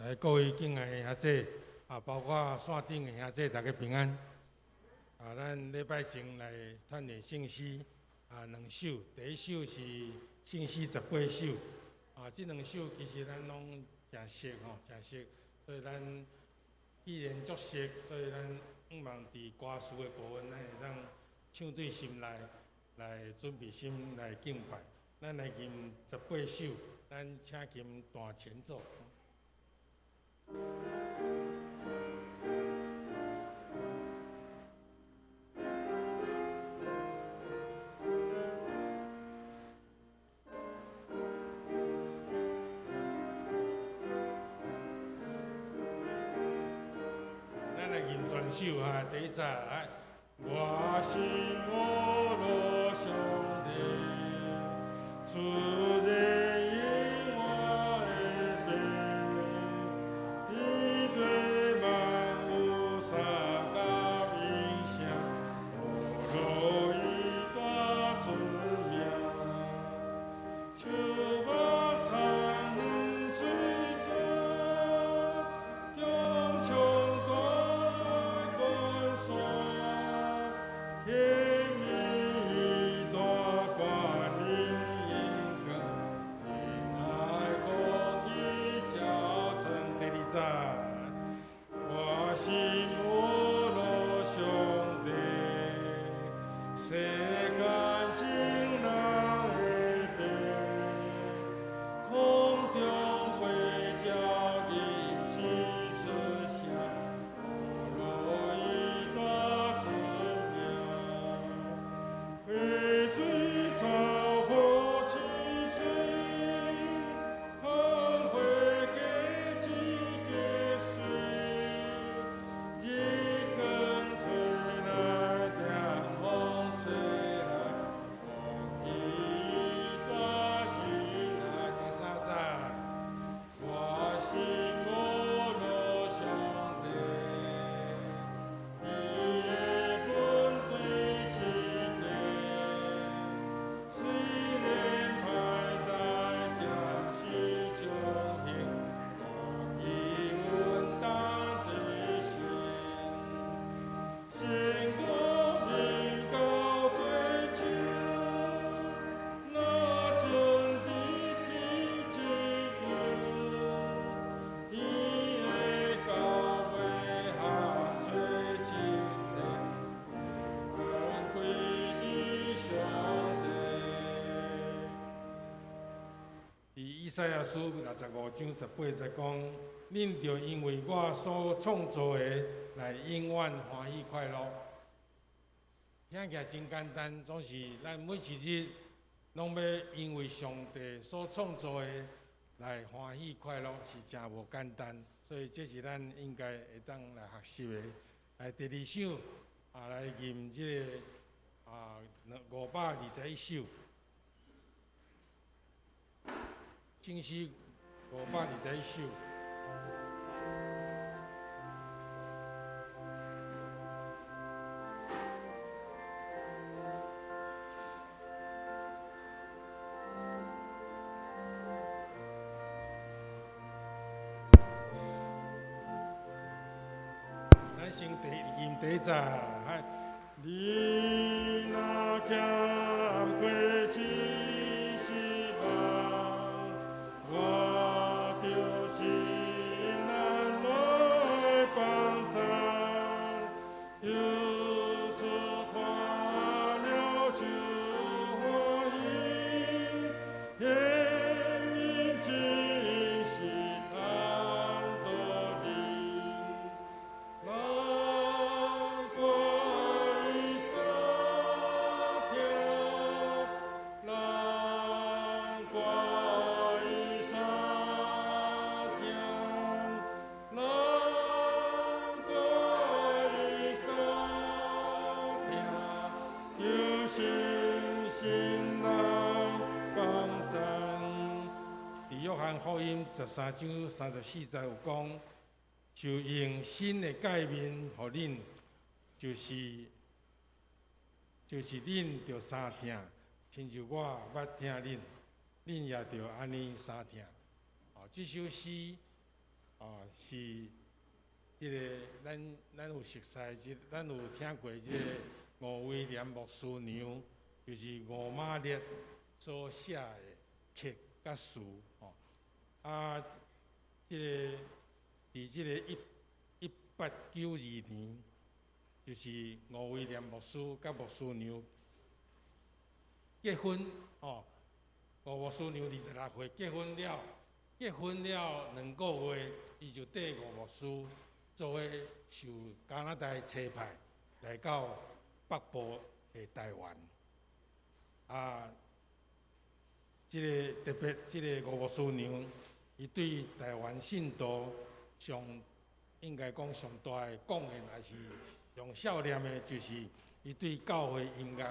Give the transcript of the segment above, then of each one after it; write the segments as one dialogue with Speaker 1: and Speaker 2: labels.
Speaker 1: 來，各位敬愛的兄姊，啊，包括線頂的兄姊，大家平安。啊，咱禮拜前來鍛鍊聖詩，啊，兩首，第一首是聖詩18首，啊，這兩首其實咱攏誠熟吼，誠熟，所以咱既然足熟，所以咱向望佇歌詞的部分，咱會當唱對心內來準備心來敬拜。咱來吟十八首，咱請琴彈前奏。咱來吟全首啊，第一節，我心阿羅上帝，主的應我的父，天地萬有三甲名聲，阿羅伊大尊名，樹木參水泉，中上大關山，顯明大觀音光，仁愛公義照成。第二節，我心阿羅上帝，世間眾人的父，空中飛鳥吟詩出聲，阿羅伊大尊名，溪水草坡青翠，芳花果子結穗，日光吹來，涼風吹來，公義大仁愛。第三節，我心阿羅上帝，你的本對這地，雖然歹代暫時將行，公義穩當佇身。神國民高對手，若准佇天之恩，天的教會合做一體，榮歸佇上帝。佇以賽亞書65章18節講：恁著因為我所創造的，來永遠歡喜快樂。聽起來真簡單，總是咱每一日攏欲因為上帝所創造的來歡喜快樂，是誠無簡單。所以這是咱應該會當來學習的。來第二首啊，來吟這個啊521首。聖詩521首。咱先第吟第一節，你若行過七十萬，我著盡力來幫贊，有主看了就歡喜，顯明真實坦道理。難怪相聽，難怪相聽，難怪相聽，求信心來幫贊。佇約翰福音13章34節有講，就用新的誡命予恁，就是恁著相疼，親像我捌疼恁，恁也著按呢相疼。哦，這首詩，哦，啊，是這个咱有熟似，這咱有聽過這个吳威廉牧師娘，就是吳瑪麗所寫的曲佮詞吼。啊，這个佇這个1892年，就是吳威廉牧師佮牧師娘結婚吼。吳牧師娘26歲結婚了，結婚了2個月，伊就綴吳牧師做伙受加拿大差派來到北部的台灣。啊，這个特別，這个吳牧師娘，伊對台灣信徒上應該講上大的貢獻，也是上少年的，就是伊對教會音樂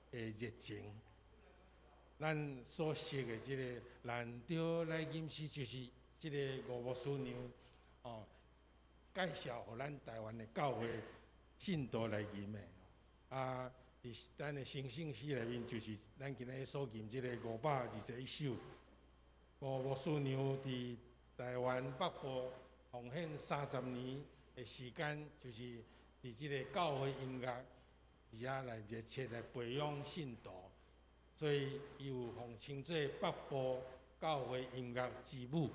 Speaker 1: 的熱情。咱所識的這个難得來吟詩，就是這个吳牧師娘哦，介紹予咱台灣的教會信徒來吟的。啊，佇咱的新聖詩內面，就是咱今日所吟這个521首。吳牧師娘佇台灣北部奉獻30年的時間，就是佇這个教會音樂，而且來熱切來培養信徒。所以，伊有予稱做北部教會音樂之母，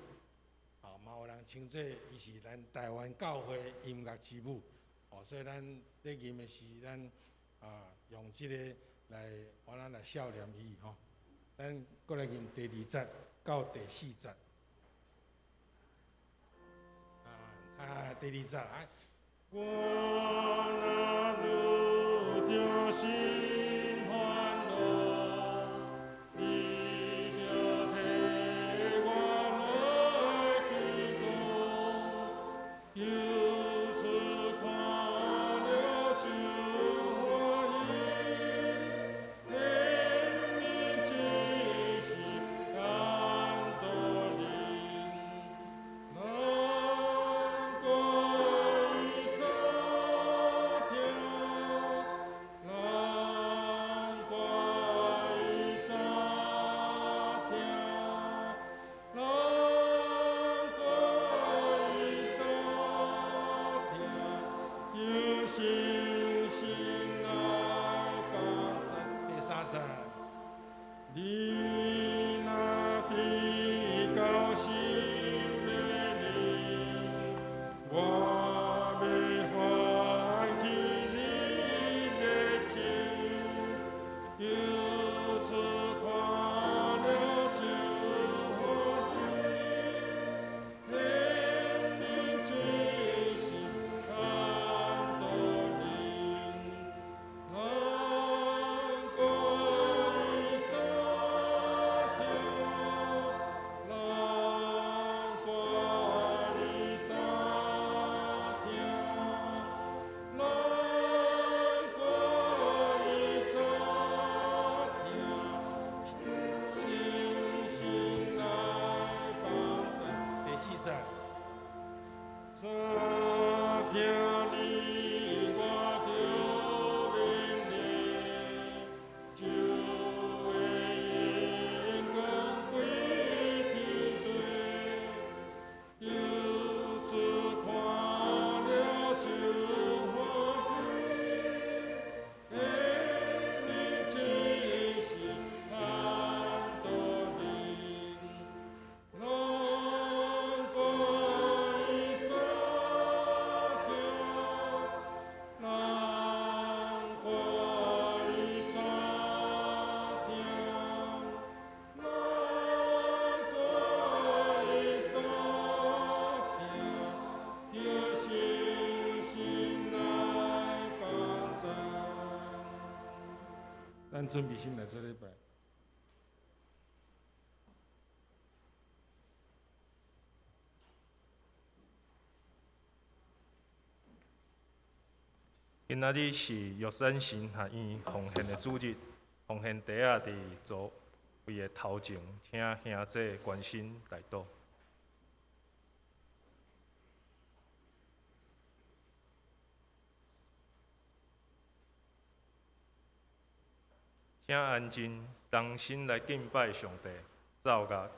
Speaker 1: 啊，嘛有人稱做伊是咱台灣教會音樂之母，哦，所以咱咧吟的是咱啊，用這个來，我咱來孝念伊吼。咱閣來吟第二節到第四節。啊，第二節啊。我若遇著心煩惱，你著替我來祈禱，求主看了就歡喜，憐憫之心感動人，難怪伊相疼，難怪伊相疼，難怪伊相疼，求星星來幫贊。第三節，你若比較心的靈，我欲喚起你熱情，求主看了就歡喜，憐憫之心感動人，難怪伊相疼，難怪伊相疼，難怪伊相疼，星星來幫贊。第四節，三聽你我著勉勵，就會榮光歸天地。求主看了就歡喜，憐憫之心感動人，難怪伊相疼，難怪伊相疼，難怪伊相疼，求星星來幫贊。咱準備心來做禮拜。
Speaker 2: 今仔日是玉山神學院奉獻的主日，奉獻袋仔佇座位的頭前，請兄姊關心代禱。請安靜，同心來敬拜上帝，奏樂。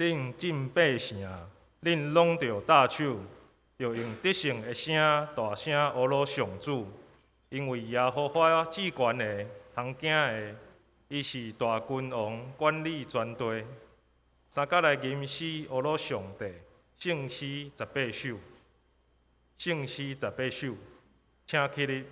Speaker 2: 恁眾百姓啊，恁攏著搭手，著用得勝的聲大聲呵咾上主，因為耶和華至懸的、通驚的，伊是大君王，管理全地。三甲來吟詩呵咾上帝，聖詩十八首，聖詩十八首，請起立。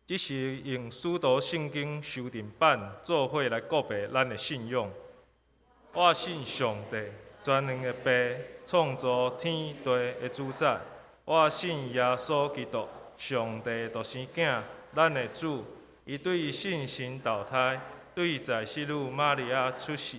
Speaker 2: 這是用使徒聖經修訂版做伙來告白咱的信仰。我信上帝，全能的父，創造天地的主宰。我信耶穌基督，上帝獨生囝，咱的主。伊對聖神投胎，對在聖女瑪利亞出世，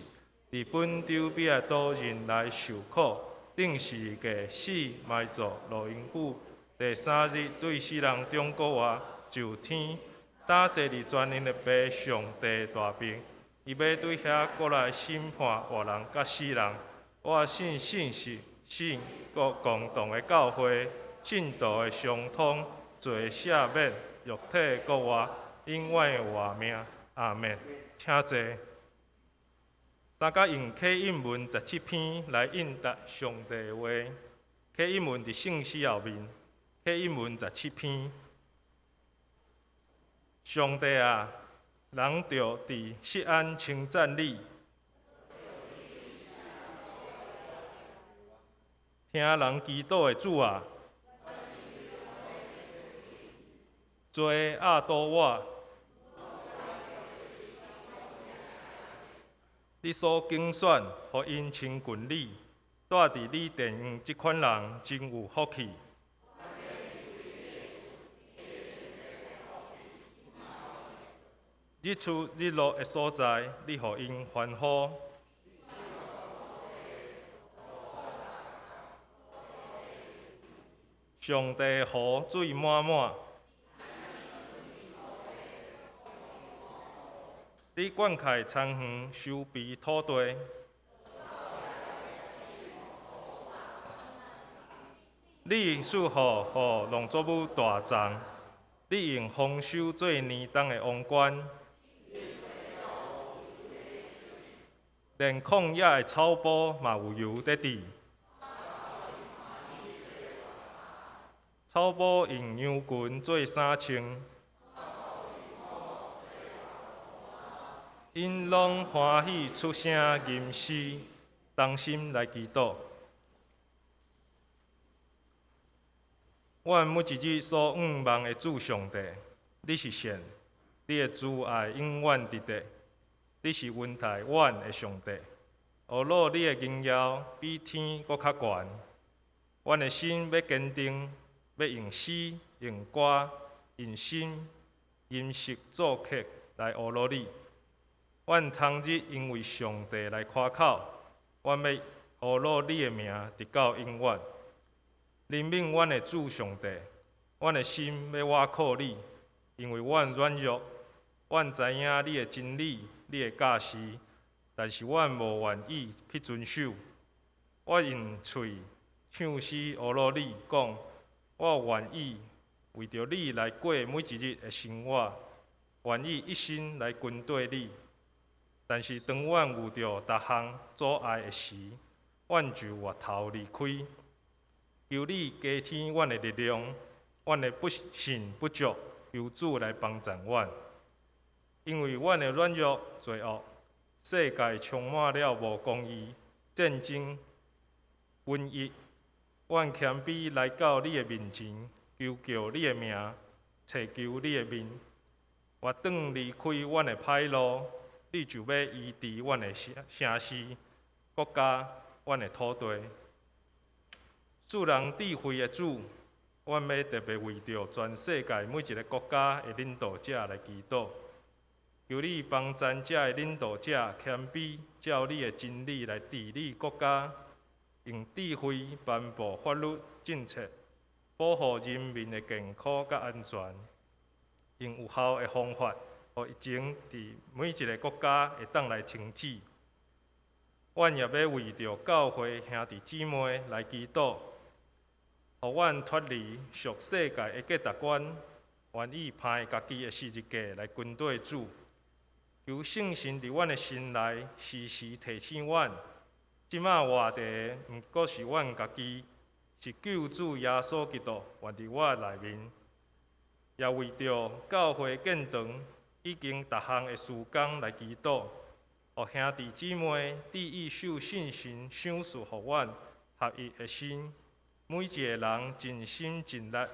Speaker 2: 佇本丟彼拉多忍來受苦，釘十字架死埋葬，落陰府。第三日對死人中復活。上天，搭坐佇全能的父上帝大爿，伊欲對遐閣來審判活人佮死人。我信聖神，信各共同的教會，信徒的相通，罪赦免，肉體復活，永遠的活命。阿們。請坐。三甲用啟應文十七篇來應答上帝的話。啟應文佇聖詩後面，啟應文十七篇。上帝啊，人著佇錫安稱讚你，聽人祈禱的主啊，罪壓倒我，你所揀選，予𪜶親近你，住佇你殿院這款人真有福氣。日出日落的所在，你予𪜶歡呼。上帝湖水滿滿，你灌溉田園，收肥土地。你賜雨予農作物大欉，你用豐收做年冬的王冠。連曠野的草埔嘛有油佇滴，草埔用羊群做衫穿，𪜶攏歡喜出聲吟詩，同心來祈禱。阮每一日所向望的主上帝，你是善，你的慈愛永遠佇咧。你是恩待阮的上帝，呵咾你的榮耀比天閣較懸。阮的心欲堅定，欲用詩、用歌、用心、音色作曲來呵咾你。阮終日因為上帝來誇口，阮欲呵咾你的名，直到永遠。憐憫阮的主上帝，阮的心欲倚靠你，因為阮軟弱，阮知影你的真理。你的教示，但是阮無願意去遵守。我用喙唱詩呵咾你，講我願意為著你來過每一日的生活，願意一生來跟綴你。但是當阮遇著逐項阻礙的時，阮就回頭離開。求你加添阮的力量，阮的不信不足，求主來幫贊阮。因為阮的軟弱、罪惡，世界充滿了無公義、戰爭、瘟疫。阮謙卑來到你的面前，求叫你的名，尋求你的面。我當離開阮的歹路，你就欲醫治阮的城市、國家、阮的土地。賜人智慧的主，阮欲特別為著全世界每一个國家的領導者來祈禱。求你幫贊遮的領導者謙卑，照你的真理來治理國家，用智慧頒布法律政策，保護人民的健康佮安全，用有效的方法，予疫情佇每一个國家會當來停止。阮也欲為著教會兄弟姊妹來祈禱，予阮脫離屬世界的價值觀，願意攀家己的十字架來跟綴主。求聖神佇阮的心內時時提醒阮，這馬活著的毋閣是阮家己，是救主耶穌基督活佇我內面。也為著教會建堂已經逐項的事工來祈禱，予兄弟姊妹致意受聖神賞賜予阮合一的心，每一個人盡心盡力，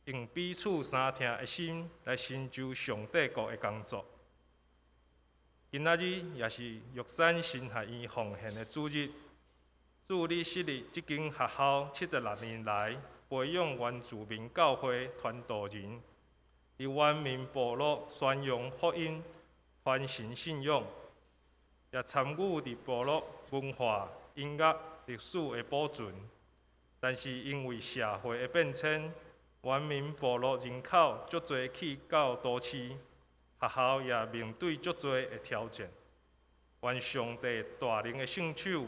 Speaker 2: 用彼此相疼的心來成就上帝國的工作。今仔日也是玉山神學院奉獻的主日。主你設立這間學校76年來，培養原住民教會傳道人，佇原民部落宣揚福音、傳承信仰，也參與佇部落文化、音樂、歷史的保存。但是因為社會的變遷，原民部落人口足濟去到都市。學校也面對足濟的挑戰，願上帝大能的聖手，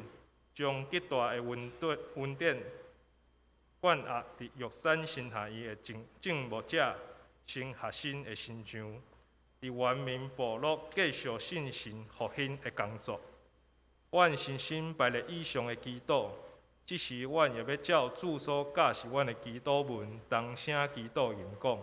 Speaker 2: 將極大的恩典灌壓佇玉山神學院的眾牧者、新學生的身上，佇原民部落繼續信神復興的工作。阮深深排列以上的祈禱，這時阮也欲照主所教示阮的祈禱文，同聲祈禱吟講。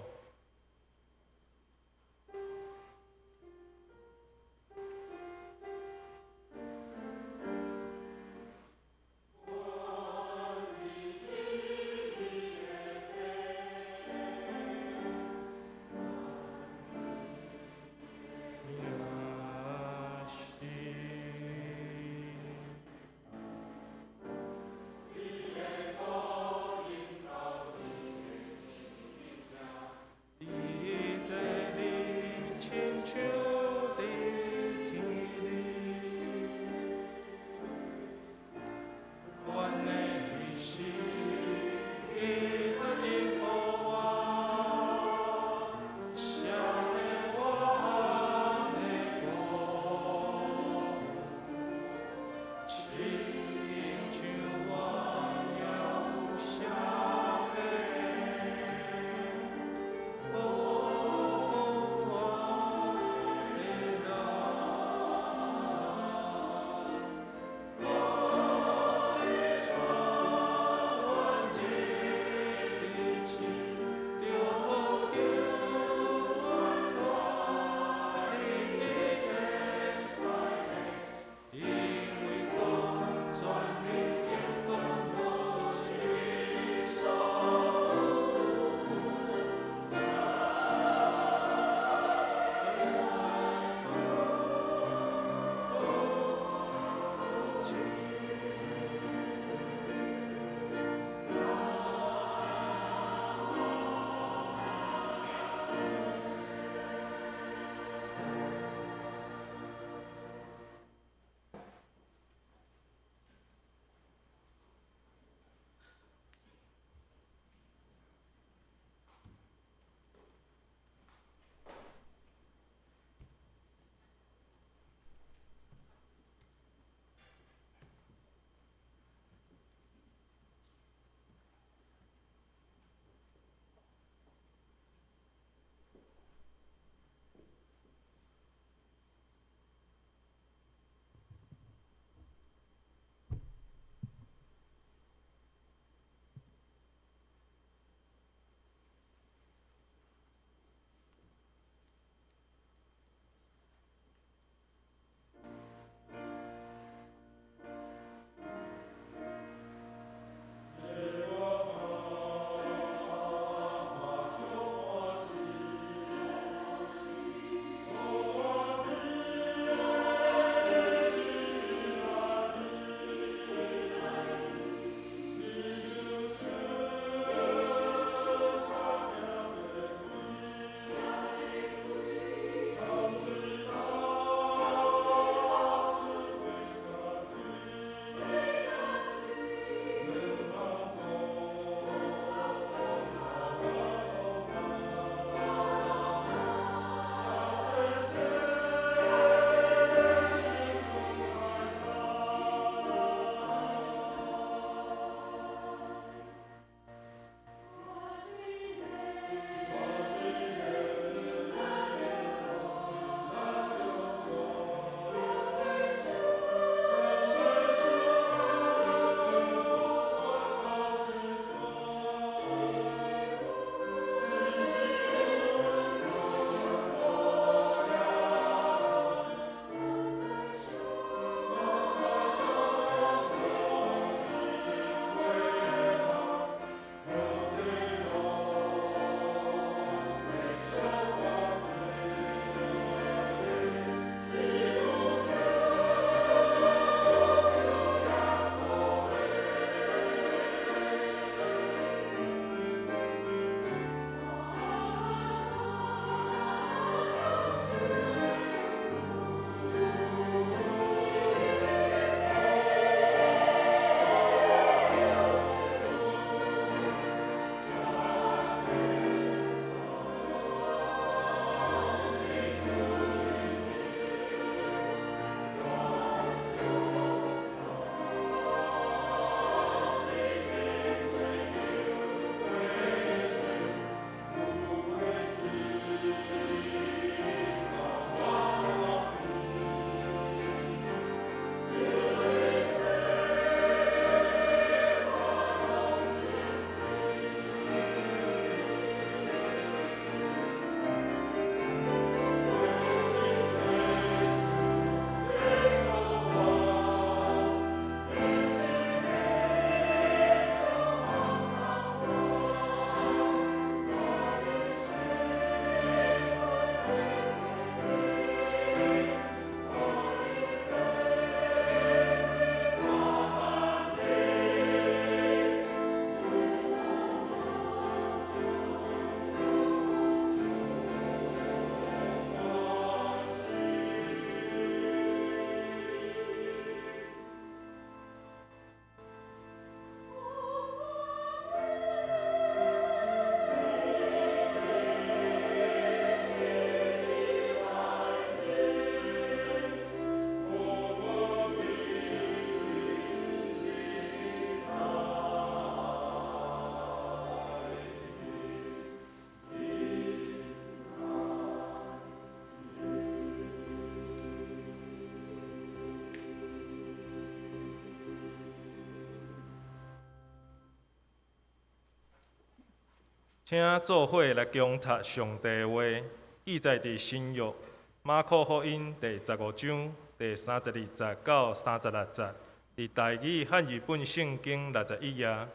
Speaker 2: 請做伙來恭讀上帝的話，記載佇新約馬可福音第15章第32節到36節，佇台語漢語本聖經61頁。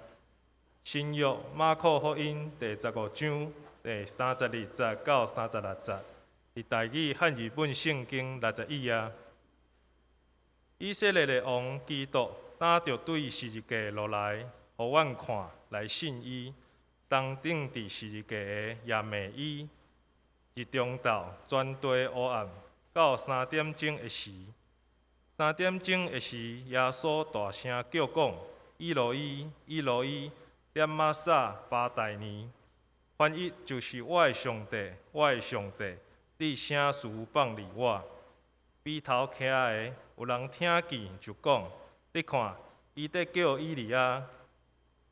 Speaker 2: 新約馬可福音第十五章第三十二節到三十六節，佇台語漢語本聖經61頁。以色列的王基督，擔著對十字架落來，予阮看，來信伊。同釘佇十字架的也罵伊。日中晝，全地烏暗，到三點鐘的時，三點鐘的時，耶穌大聲叫講：以羅伊，以羅伊，喇瑪撒巴大尼？翻譯就是我的上帝，我的上帝，你啥事放離我？邊頭徛的有人聽見就講：你看，伊佇叫以利亞。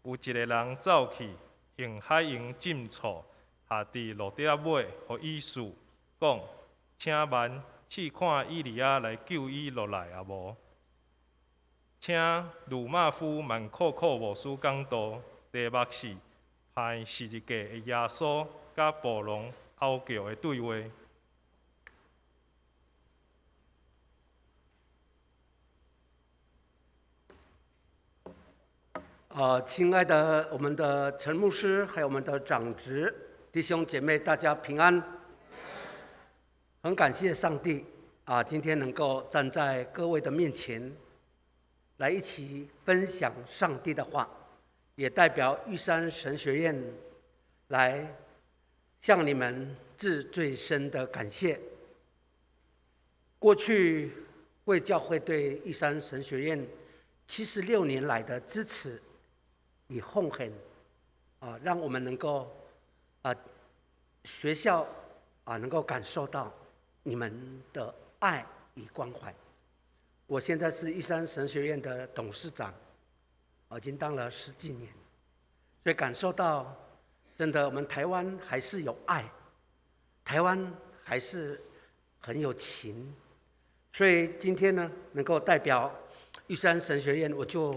Speaker 2: 有一個人走去，用海鹽浸醋，下佇蘆竹仔尾，予伊試，講：請慢，試看以利亞來救伊落來抑無？請魯瑪夫曼庫克牧師講道，題目是攀十字架的耶穌佮暴龍吼叫的對話。
Speaker 3: 親愛的，我們的陳牧師，還有我們的長執弟兄姐妹，大家平安。很感謝上帝啊，今天能夠站在各位的面前，來一起分享上帝的話，也代表玉山神學院來向你們致最深的感謝。過去貴教會對玉山神學院76年來的支持與奉獻，啊，讓我們能夠啊學校啊能夠感受到你們的愛與關懷。我現在是玉山神學院的董事長，已經當了十幾年，所以感受到真的我們台灣還是有愛，台灣還是很有情。所以今天呢，能夠代表玉山神學院，我就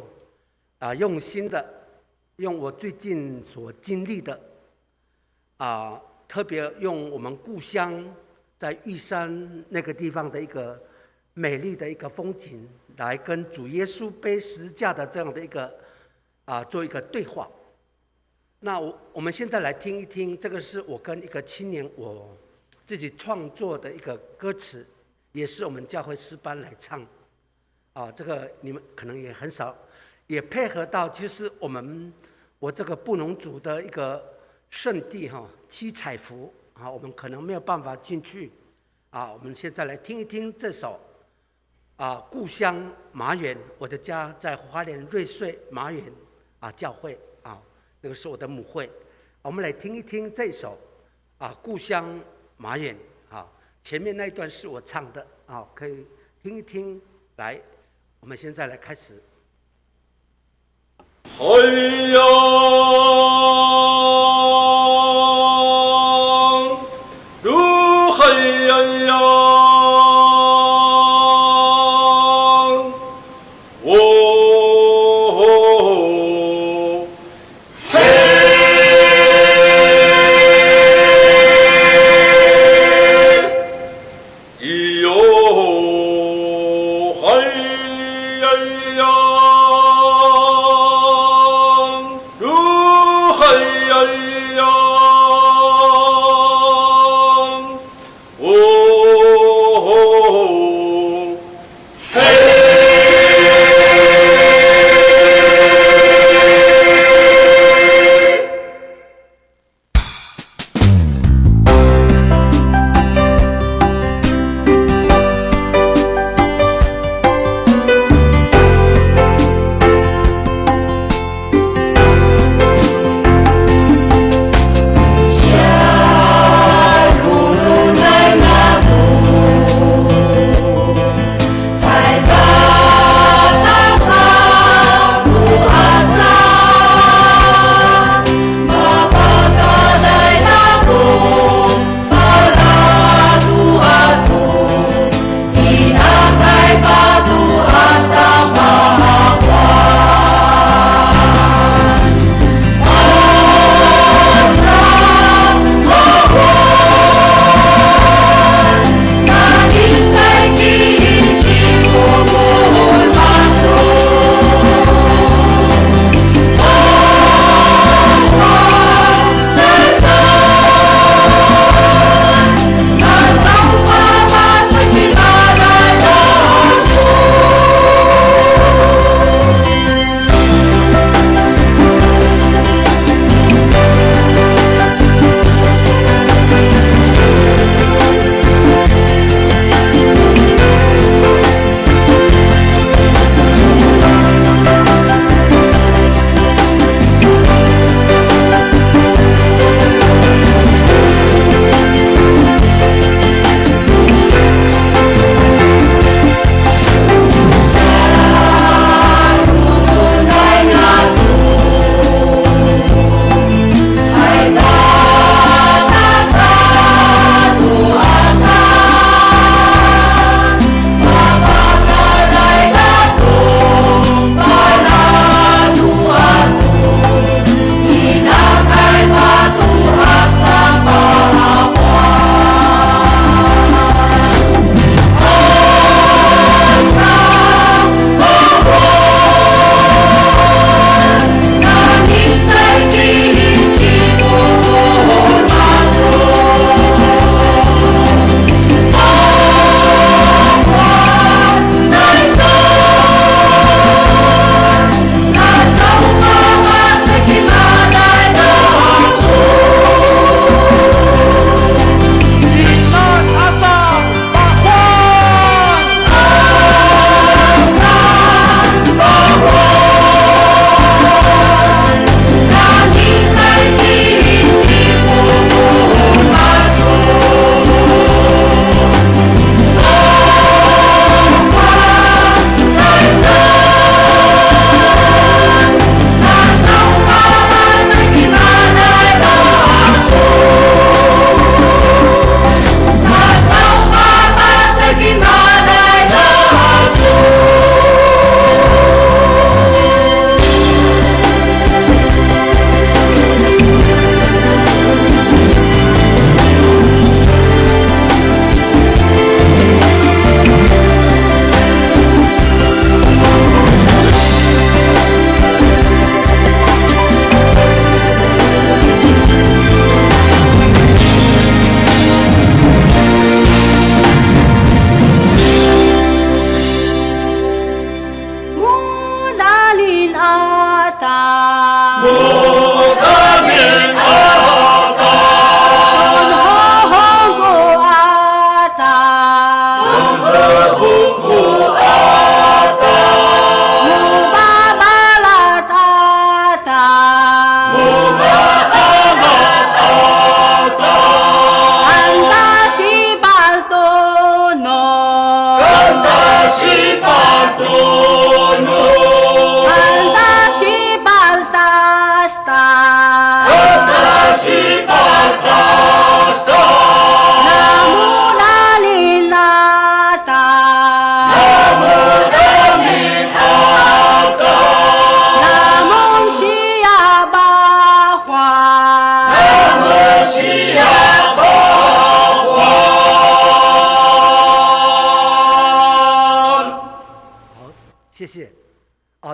Speaker 3: 用心的用我最近所經歷的特別用我們故鄉在玉山那個地方的一個美麗的一個風景，來跟主耶穌背十字架的這樣的一個做一個對話。那我們現在來聽一聽，這個是我跟一個青年我自己創作的一個歌詞，也是我們教會詩班來唱。這個你們可能也很少，也配合到就是我這個布農族的一個聖地哈，七彩湖啊，我們可能沒有辦法進去啊。我們現在來聽一聽這首故鄉馬遠，我的家在花蓮瑞穗馬遠教會啊，那個是我的母會。我們來聽一聽這首故鄉馬遠啊，前面那一段是我唱的啊，可以聽一聽。來，我們現在來開始。
Speaker 4: 海洋，如海洋，哦，嘿，咿喲，海洋。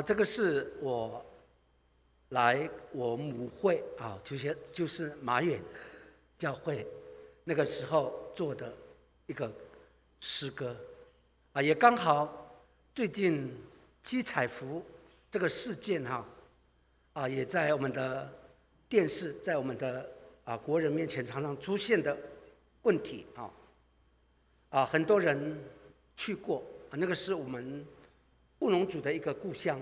Speaker 3: 這個是我來我母會啊，就是馬遠教會那個時候做的一個詩歌，啊，也剛好最近七彩湖這個事件哈，啊，也在我們的電視，在我們的國人面前常常出現的問題啊，很多人去過，那個是我們布農族的一個故鄉，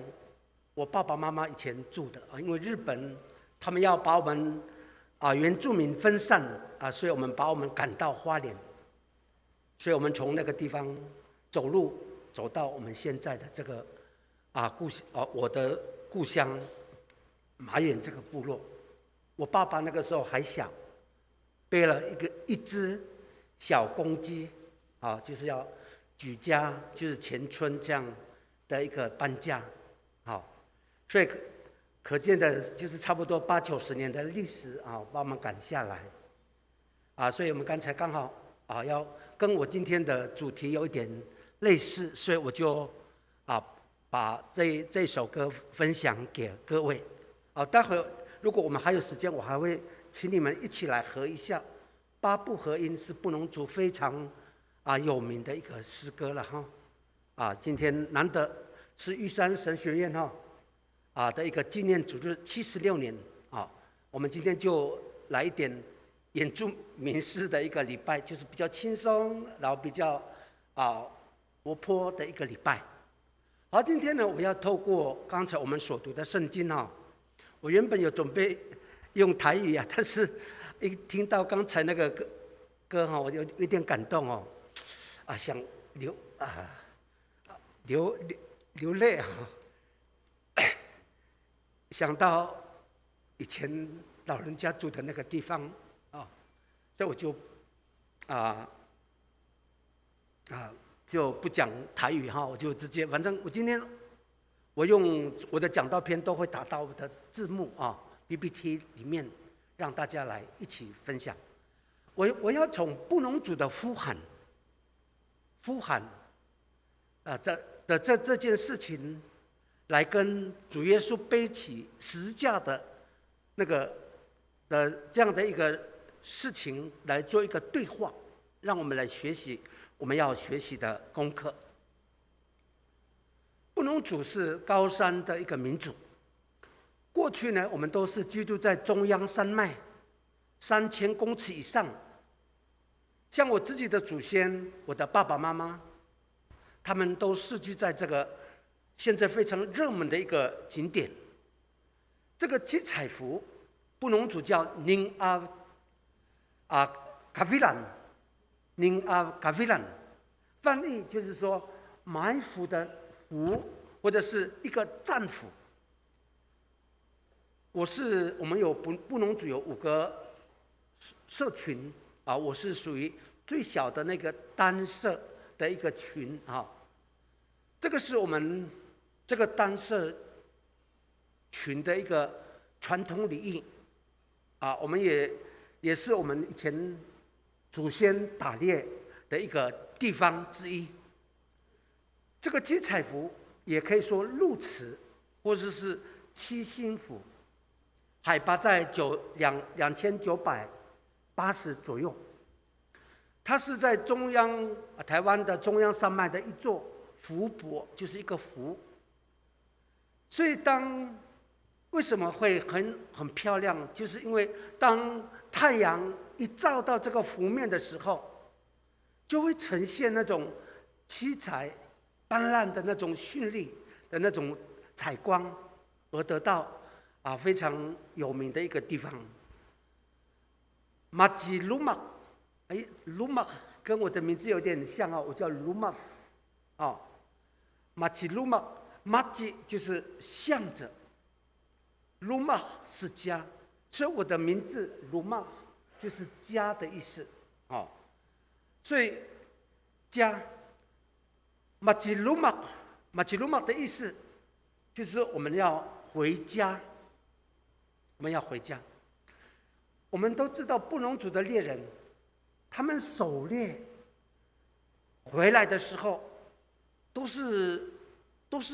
Speaker 3: 我爸爸媽媽以前住的啊，因為日本他們要把我們原住民分散啊，所以我們把我們趕到花蓮，所以我們從那個地方走路走到我們現在的這個故鄉啊，我的故鄉馬遠這個部落。我爸爸那個時候還小，背了一隻小公雞啊，就是要舉家就是全村這樣的一個搬家，好，所以可見的就是差不多八九十年的歷史啊，把我們趕下來，啊，所以我們剛才剛好啊，要跟我今天的主題有一點類似，所以我就把這首歌分享給各位，啊，待會如果我們還有時間，我還會請你們一起來合一下八部合音，是布農族非常有名的一個詩歌了哈。啊，今天難得是玉山神學院哈的一個紀念主日76年啊，我們今天就來一點原住民詩的一個禮拜，就是比較輕鬆，然後比較活潑的一個禮拜。好，今天呢，我要透過剛才我們所讀的聖經哈，我原本有準備用台語啊，但是一聽到剛才那個歌歌哈，我就有點感動哦，啊，想流淚啊！想到以前老人家住的那個地方啊，所以我就不講台語哈，我就直接，反正我今天我用我的講道片都會打到我的字幕啊 PPT 裡面，讓大家來一起分享。我要從布農族的呼喊這件事情，來跟主耶穌背起十字架的那個的這樣的一個事情來做一個對話，讓我們來學習我們要學習的功課。布農族是高山的一個民族，過去呢，我們都是居住在中央山脈3000公尺以上。像我自己的祖先，我的爸爸媽媽，他們都世居在這個現在非常熱門的一個景點。這個七彩湖，布農族叫寧阿卡菲蘭，寧阿卡菲蘭，翻譯就是說埋伏的湖，或者是一個戰斧。我們有布農族有五個社群啊，我是屬於最小的那個單社的一個群啊。這個是我們這個單社群的一個傳統禮儀啊，我們也是我們以前祖先打獵的一個地方之一。這個七彩湖也可以說鹿池，或者是七星湖，海拔在2980左右。它是在中央台灣的中央山脈的一座湖泊，就是一個湖。所以當為什麼會很漂亮？就是因為當太陽一照到這個湖面的時候，就會呈現那種七彩斑斕的那種絢麗的那種彩光，而得到非常有名的一個地方。馬吉魯馬，哎，魯馬跟我的名字有點像哦，我叫魯馬，哦，馬吉魯馬，馬吉就是向着，魯馬是家，所以我的名字魯馬就是家的意思，哦，所以家，馬吉魯馬，馬吉魯馬的意思就是我們要回家，我們要回家。我們都知道布農族的獵人，他們狩獵回來的時候，都是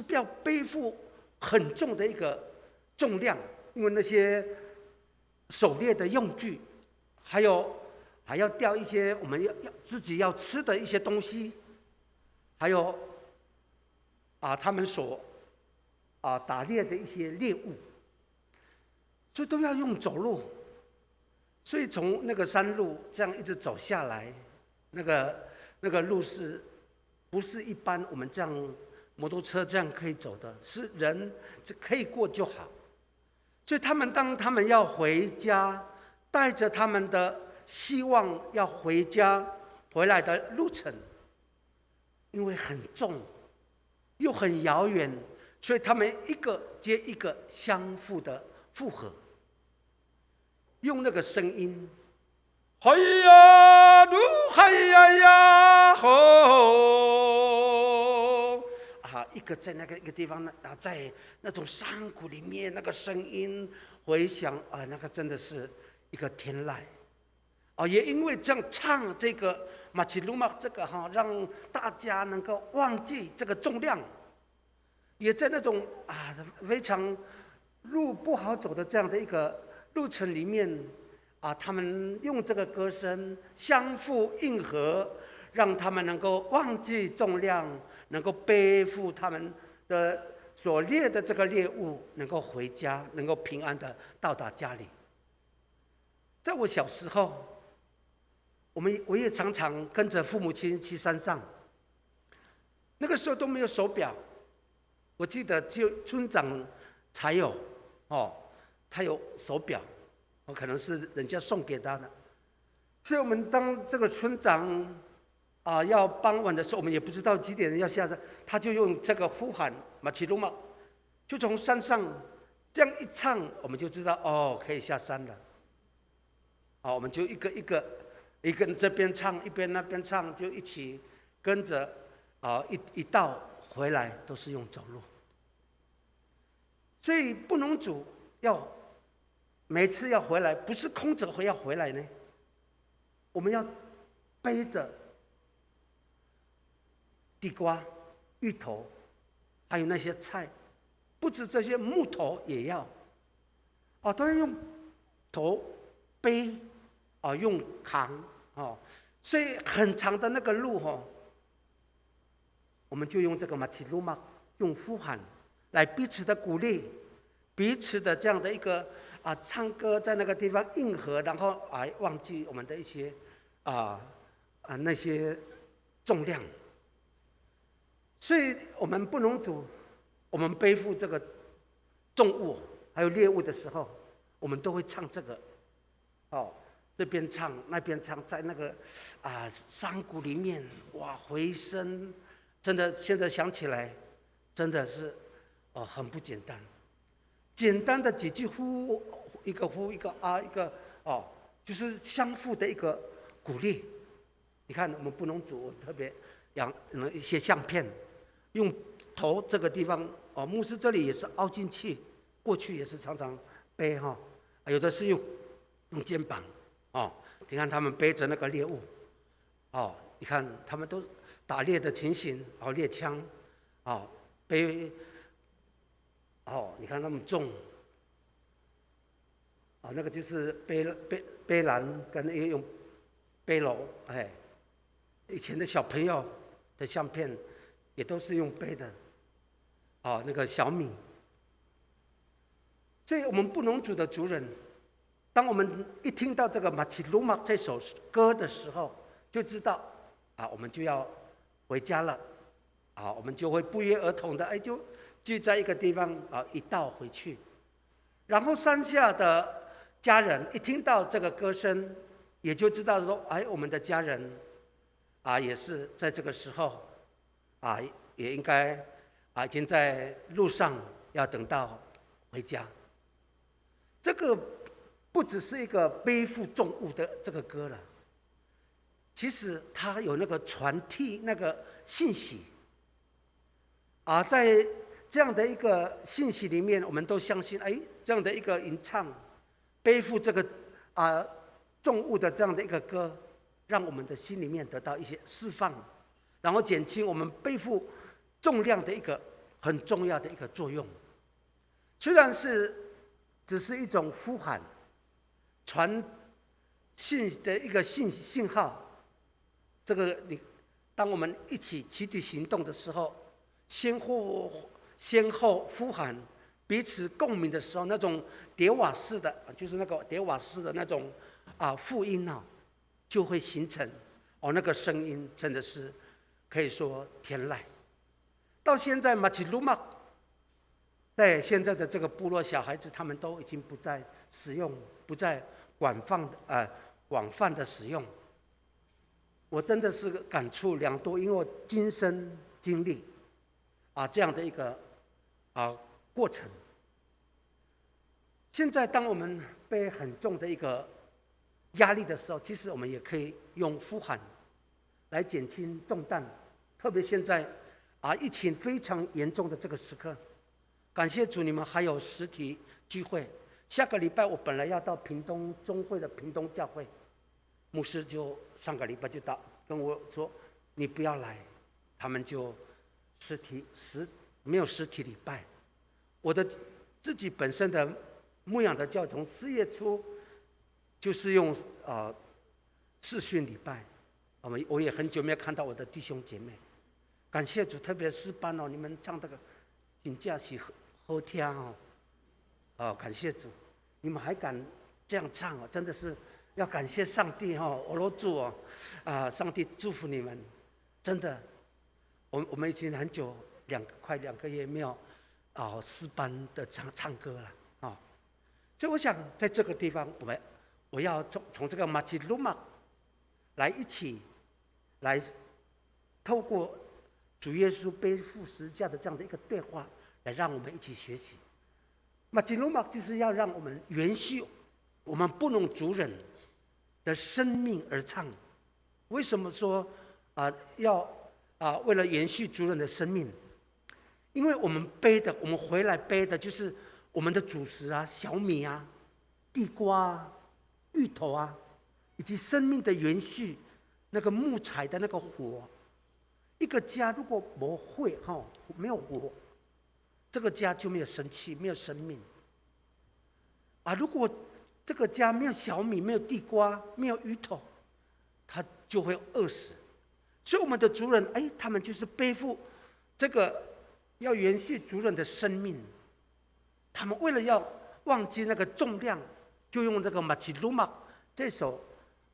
Speaker 3: 要背負很重的一個重量，因為那些狩獵的用具，還有還要吊一些我們要自己要吃的一些東西，還有他們所打獵的一些獵物，所以都要用走路。所以從那個山路這樣一直走下來，那個路是不是一般我們這樣摩托車這樣可以走的？是人這可以過就好。所以他們當他們要回家，帶着他們的希望要回家回來的路程，因為很重又很遙遠，所以他們一個接一個相互的附和，用那個聲音，
Speaker 4: 嘿呀，嚕嘿呀呀吼！
Speaker 3: 一個在那個一個地方呢，在那種山谷裡面，那個聲音回響啊，那個真的是一個天籟。哦，也因為這樣唱這個 macilumaq 這個哈，讓大家能夠忘記這個重量，也在那種非常路不好走的這樣的一個路程裡面，他們用這個歌聲相互應和，讓他們能夠忘記重量，能夠背負他們的所獵的這個獵物，能夠回家，能夠平安的到達家裡。在我小時候，我也常常跟着父母親去山上。那個時候都沒有手錶，我記得就村長才有，哦，他有手錶，哦，可能是人家送給他的。所以，我們當這個村長要傍晚的時候，我們也不知道幾點要下山，他就用這個呼喊 macilumaq，就從山上這樣一唱，我們就知道哦，可以下山了。好，我們就一個一個，一個這邊唱，一邊那邊唱，就一起跟着一道回來，都是用走路。所以布農族要每次要回來，不是空着回要回來呢，我們要背着地瓜、芋頭，還有那些菜，不止這些木頭也要，哦，都要用頭背，哦，用扛，哦，所以很長的那個路哈，我們就用這個 macilumaq，用呼喊來彼此的鼓勵，彼此的這樣的一個唱歌在那個地方應和，然後忘記我們的一些那些重量。所以我們布農族，我們背負這個重物還有獵物的時候，我們都會唱這個，哦，這邊唱那邊唱，在那個山谷裡面，哇，回聲，真的現在想起來，真的是哦很不簡單。簡單的幾句呼，一個呼一個啊一個哦，就是相互的一個鼓勵。你看我們布農族特別養一些相片。用頭這個地方哦，牧師這裡也是凹進去，過去也是常常背哈，有的是用肩膀哦。你看他們背着那個獵物，哦，你看他們都打獵的情形，哦，獵槍，哦，背，哦，你看那麼重，哦，那個就是背籃跟那個用背簍，哎，以前的小朋友的相片。也都是用背的，哦，那個小米。所以我們布農族的族人，當我們一聽到這個 macilumaq 這首歌的時候，就知道啊，我們就要回家了，啊，我們就會不約而同的，哎，就聚在一個地方啊，一道回去。然後山下的家人一聽到這個歌聲，也就知道說，哎，我們的家人啊，也是在這個時候。也應該已經在路上，要等到回家。這個不只是一個背負重物的這個歌了，其實它有那個傳遞那個信息。在這樣的一個信息裡面，我們都相信，哎，這樣的一個吟唱，背負這個重物的這樣的一個歌，讓我們的心裡面得到一些釋放。然後減輕我們背負重量的一個很重要的一個作用。雖然是只是一種呼喊、傳信的一個信號，這個你當我們一起集體行動的時候，先後呼喊，彼此共鳴的時候，那種疊瓦式的，就是那個疊瓦式的那種復音啊，就會形成哦，那個聲音真的是可以說天籟。到現在 macilumaq，在現在的這個部落小孩子，他們都已經不再使用，不再廣泛的使用。我真的是感觸良多，因為我親身經歷這樣的一個過程。現在當我們背很重的一個壓力的時候，其實我們也可以用呼喊來減輕重擔，特別現在疫情非常嚴重的這個時刻，感謝主，你們還有實體聚會。下個禮拜我本來要到屏東中會的屏東教會，牧師就上個禮拜就到跟我說，你不要來，他們就實體實沒有實體禮拜。我的自己本身的牧養的教從4月初就是用視訊禮拜，我也很久沒有看到我的弟兄姐妹。感謝主，特別詩班哦，你們唱這個，真正是好好聽哦。哦，感謝主，你們還敢這樣唱哦，真的是要感謝上帝哈，阿羅主哦，上帝祝福你們，真的，我們已經很久快2個月沒有詩班的唱歌了啊，所以我想在這個地方，我要從這個 macilumaq 來一起來透過主耶穌背負十字架的這樣的一個對話，來讓我們一起學習。macilumaq 就是要讓我們延續我們布農族人的生命而唱。為什麼說要為了延續族人的生命？因為我們背的，我們回來背的就是我們的主食啊，小米啊、地瓜啊、芋頭啊，以及生命的延續，那個木材的那個火。一個家如果無火哈，沒有火，這個家就沒有生氣，沒有生命。如果這個家沒有小米、沒有地瓜、沒有芋頭，他就會餓死。所以我們的族人，哎，他們就是背負這個要延續族人的生命。他們為了要忘記那個重量，就用這個 macilumaq 這首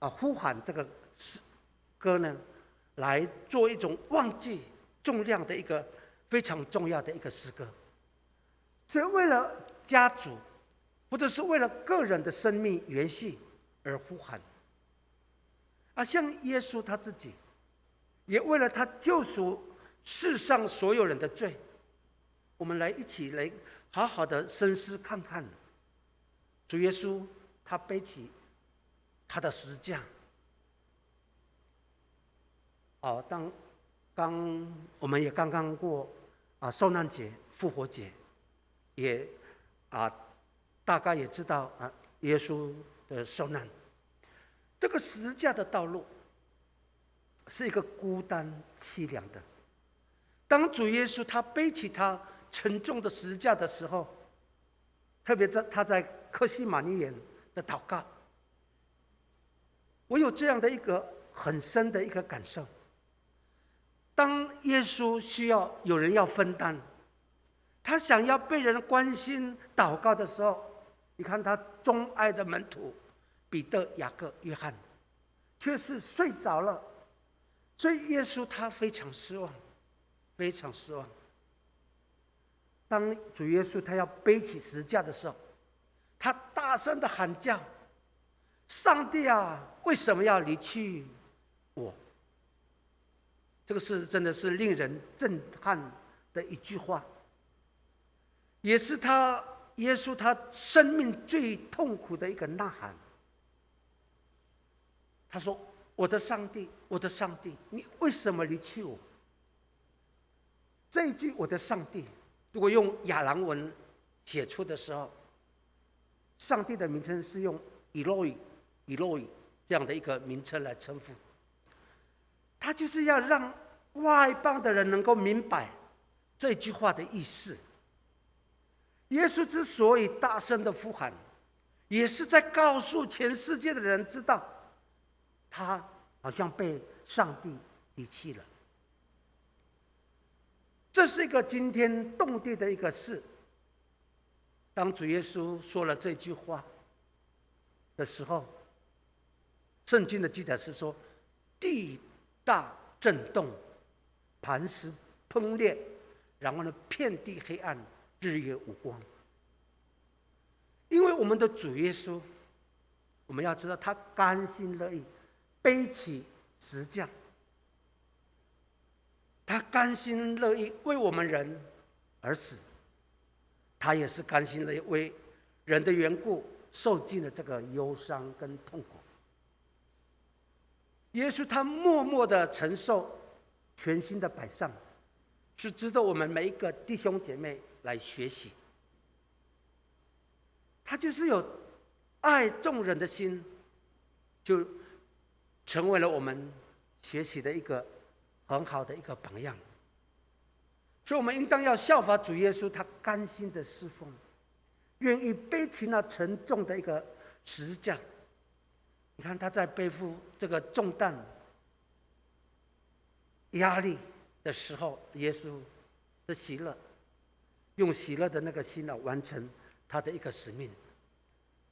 Speaker 3: 呼喊這個詩歌呢，來做一種忘記重量的一個非常重要的一個詩歌。所以為了家族，或者是為了個人的生命延續而呼喊。像耶穌他自己，也為了他救贖世上所有人的罪，我們來一起來好好的深思看看，主耶穌他背起他的十字架。哦，當剛我們也剛剛過受難節、復活節，也大概也知道耶穌的受難。這個十字架的道路是一個孤單淒涼的。當主耶穌他背起他沉重的十字架的時候，特別在他在客西馬尼園的禱告，我有這樣的一個很深的一個感受。當耶穌需要有人要分擔，他想要被人關心禱告的時候，你看他鍾愛的門徒彼得、雅各、約翰，卻是睡着了。所以耶穌他非常失望，非常失望。當主耶穌他要背起十字架的時候，他大聲的喊叫：“上帝啊，為什麼要離棄我？”這個是真的是令人震撼的一句話，也是他耶穌他生命最痛苦的一個吶喊。他說：“我的上帝，我的上帝，你為什麼離棄我？”這一句“我的上帝”，如果用亞蘭文寫出的時候，上帝的名稱是用以洛伊、以洛伊這樣的一個名稱來稱呼。他就是要讓外邦的人能夠明白這句話的意思。耶穌之所以大聲的呼喊，也是在告訴全世界的人知道，他好像被上帝遺棄了。這是一個驚天動地的一個事。當主耶穌說了這句話的時候，聖經的記載是說，地大震動，磐石崩裂，然後呢，遍地黑暗，日月無光。因為我們的主耶穌，我們要知道他甘心樂意背起十字架，他甘心樂意為我們人而死，他也是甘心樂意為人的緣故受盡了這個憂傷跟痛苦。耶穌他默默的承受，全心的擺上，是值得我們每一個弟兄姐妹來學習。他就是有愛眾人的心，就成為了我們學習的一個很好的一個榜樣。所以，我們應當要效法主耶穌，他甘心的侍奉，願意背起那沉重的一個十字架。你看他在背負這個重擔、壓力的時候，耶穌的喜樂，用喜樂的那個心來完成他的一個使命。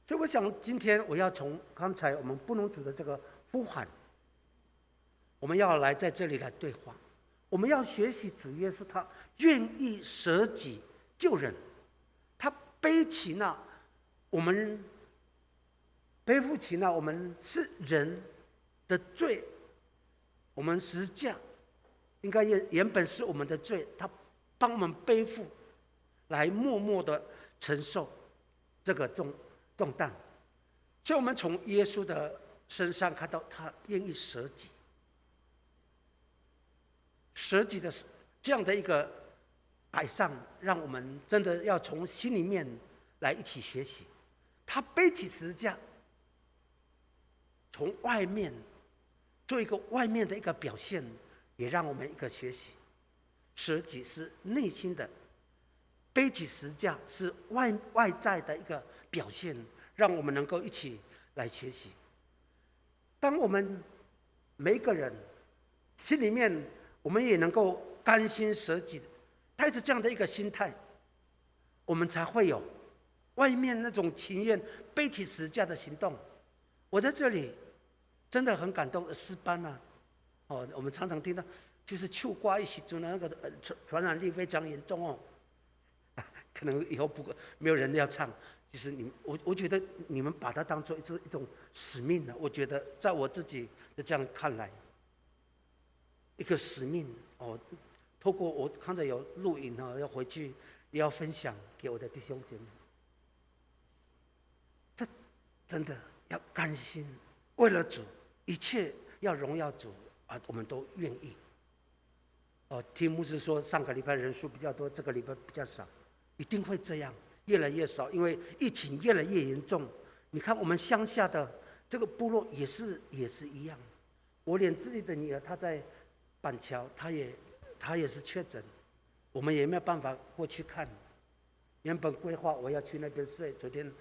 Speaker 3: 所以，我想今天我要從剛才我們布農族的這個呼喊，我們要來在這裡來對話。我們要學習主耶穌，他願意捨己救人，他背起那我們背負起那我們是人的罪，我們十字架應該原本是我們的罪，他幫我們背負，來默默的承受這個重擔。所以，我們從耶穌的身上看到他願意捨己。捨己的這樣的一個擺上，讓我們真的要從心裡面來一起學習。他背起十字架，從外面做一個外面的一個表現，也讓我們一個學習。捨己是內心的，背起十字架是外在的一個表現，讓我們能夠一起來學習。當我們每一個人心裡面，我們也能夠甘心捨己，帶着這樣的一個心態，我們才會有外面那種情願背起十字架的行動。我在這裡真的很感動，詩班啊，哦，我們常常聽到就是唱歌的時陣那個傳染力非常嚴重哦，可能以後不沒有人要唱，就是你我覺得你們把它當做一種使命了。我覺得在我自己的這樣看來，一個使命哦，透過我剛才有錄影哦，要回去也要分享給我的弟兄姐妹。這真的要甘心為了主，一切要榮耀主啊，我們都願意。哦，聽牧師說，上個禮拜人數比較多，這個禮拜比較少，一定會這樣，越來越少，因為疫情越來越嚴重。你看我們鄉下的這個部落也是一樣，我連自己的女兒，她在板橋，她也是確診，我們也沒有辦法過去看。原本規劃我要去那邊睡，昨天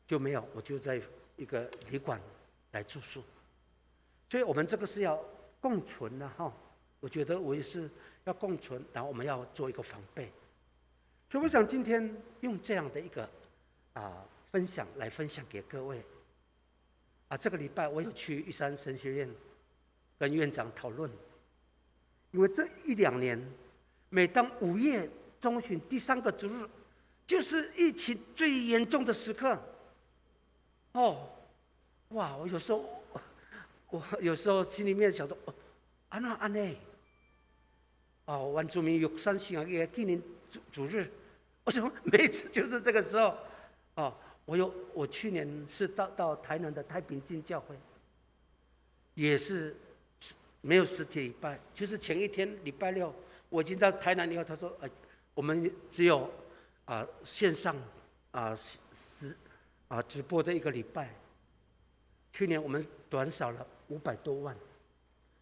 Speaker 3: 就沒有，我就在一個旅館來住宿。所以我們這個是要共存的哈。我覺得我也是要共存，然後我們要做一個防備。所以我想今天用這樣的一個分享來分享給各位。啊，這個禮拜我有去玉山神學院跟院長討論，因為這一兩年，每當5月中旬第三個主日，就是疫情最嚴重的時刻。哦，哇！我有時候心裡面想說，按怎按呢？哦，原住民玉山信仰紀念主日，為什麼每次就是這個時候？哦，我去年是到台南的太平進教會，也是沒有實體禮拜，就是前一天禮拜六，我已經到台南以後，他說：“哎，我們只有線上直播的一個禮拜。”去年我們短少了500多萬，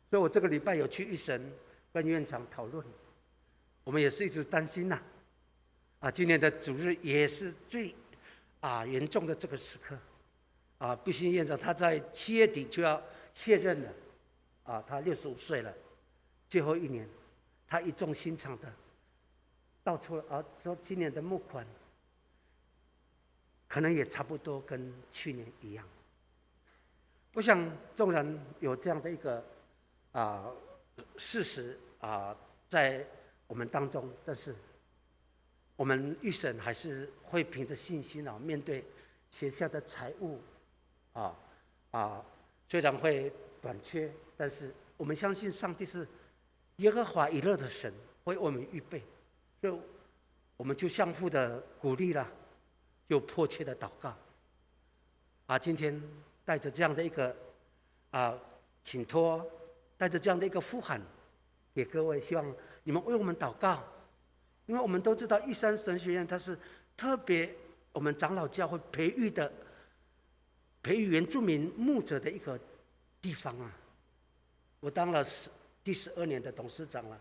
Speaker 3: 所以我這個禮拜有去玉神跟院長討論，我們也是一直擔心吶，啊，今年的主日也是最嚴重的這個時刻。啊，畢新院長他在7月底就要卸任了，啊，他65歲了，最後一年，他語重心長的道出了啊，說今年的募款可能也差不多跟去年一樣。我想，縱然有這樣的一個事實在我們當中，但是我們一審還是會憑着信心啊，面對學校的財務雖然會短缺，但是我們相信上帝是耶和華以勒的神，為我們預備，所以我們就相互的鼓勵了，就迫切的禱告。啊，今天帶着這樣的一個請託，帶着這樣的一個呼喊，給各位，希望你們為我們禱告，因為我們都知道玉山神學院它是特別我們長老教會培育的、培育原住民牧者的一個地方啊。我當了第12年的董事長了，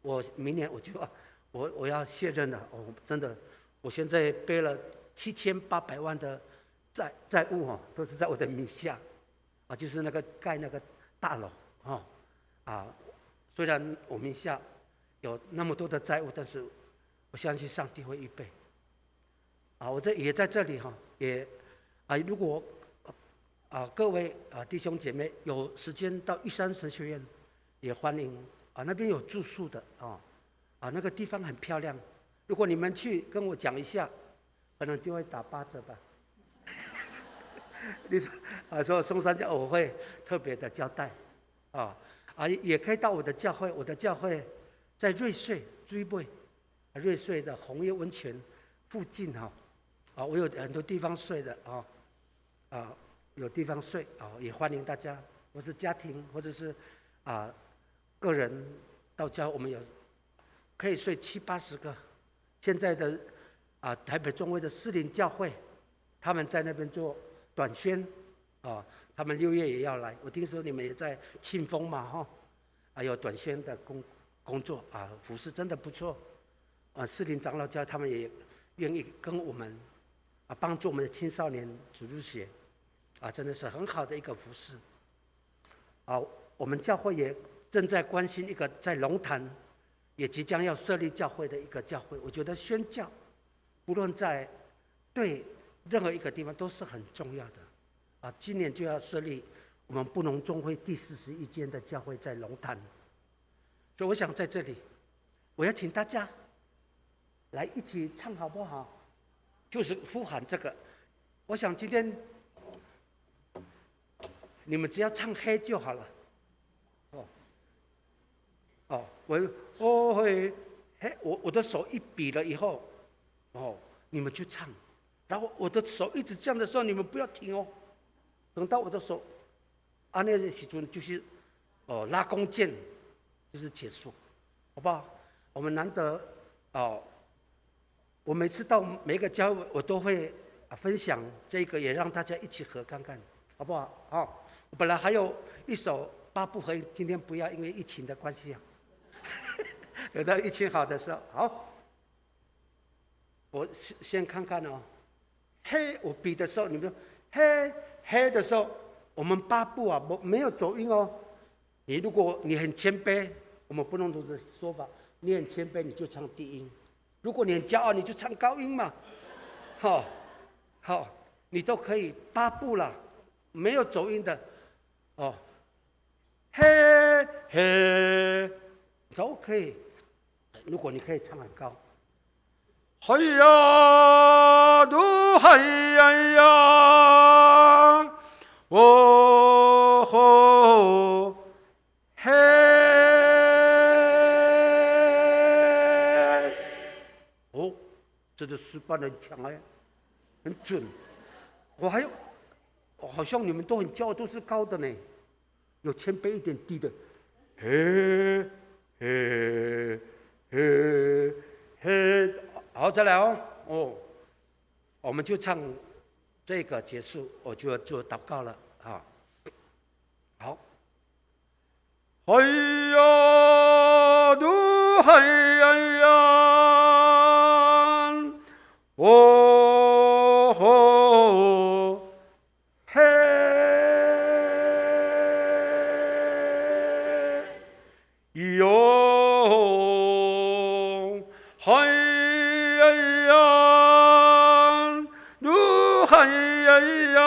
Speaker 3: 我明年我就要我要卸任了。哦，真的，我現在背了7800萬的債務哦，都是在我的名下，啊，就是那個蓋那個大樓哦，啊，雖然我名下有那麼多的債務，但是我相信上帝會預備。啊，我這也在這裡哈，也啊，如果各位弟兄姐妹有時間到玉山神學院，也歡迎啊，那邊有住宿的啊，啊，那個地方很漂亮。如果你們去跟我講一下，可能就會打8折吧。你說啊，說松山教我會特別的交代，啊，也可以到我的教會，我的教會在瑞穗水尾，瑞穗的紅葉溫泉附近哈，啊，我有很多地方睡的啊，啊，有地方睡啊，也歡迎大家，或是家庭或者是個人到家，我們有可以睡七八十個。現在的台北中會的士林教會，他們在那邊做短宣，啊，他們6月也要來。我聽說你們也在慶豐嘛，哈，啊，有短宣的工作啊，服事真的不錯。啊，士林長老教他們也願意跟我們幫助我們的青少年主日學，啊，真的是很好的一個服事。啊，我們教會也正在關心一個在龍潭，也即將要設立教會的一個教會。我覺得宣教，不論在對任何一個地方都是很重要的。啊，今年就要設立我們布農中會第41間的教會在龍潭，所以我想在這裡，我要請大家來一起唱好不好？就是呼喊這個。我想今天你們只要唱嘿就好了。哦，哦，我會嘿，我的手一比了以後，哦，你們就唱，然後我的手一直這樣的時候，你們不要停哦。等到我的手，按呢的時陣就是哦拉弓箭，就是結束，好不好？我們難得哦，我每次到每個教會，我都會分享這個，也讓大家一起合看看，好不好？好，我本來還有一首八部合音，今天不要，因為疫情的關係啊。等到疫情好的時候，好，我先看看哦。嘿，我比的時候，你們說嘿嘿的時候，我們八步啊，沒有走音哦。你如果你很謙卑，我們不能這說法，你很謙卑，你就唱低音；如果你很驕傲，你就唱高音嘛。好，好，你都可以八步了，沒有走音的，哦，嘿嘿，都可以。如果你可以唱很高，
Speaker 4: 嘿呀，嚕嘿呀呀，哦吼嘿，
Speaker 3: 哦，這個詩班很強哎，很準。我還有，好像你們都很驕傲，都是高的呢，有謙卑一點低的，嘿，嘿，嘿，嘿，好，再來哦，哦，我們就唱這個結束，我就要做禱告了啊。好，
Speaker 4: 嘿呀，嚕嘿呀呀，哦吼嘿喲，嗨呀，噜嗨呀，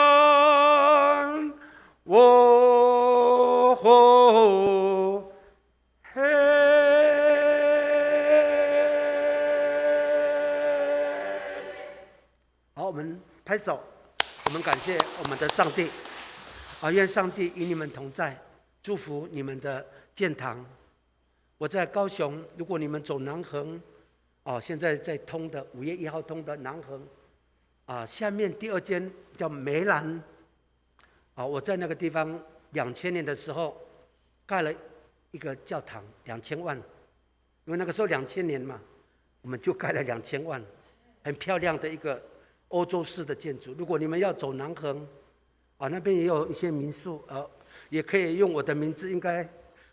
Speaker 4: 哦吼嘿。
Speaker 3: 好，我們拍手，我們感謝我們的上帝，啊，願上帝與你們同在，祝福你們的建堂。我在高雄，如果你們走南橫，哦，現在在通的5月1號通的南橫，啊，下面第二間叫梅蘭，啊，我在那個地方2000年的時候蓋了一個教堂，兩千萬，因為那個時候兩千年嘛，我們就蓋了兩千萬，很漂亮的一個歐洲式的建築。如果你們要走南橫，啊，那邊也有一些民宿，也可以用我的名字，應該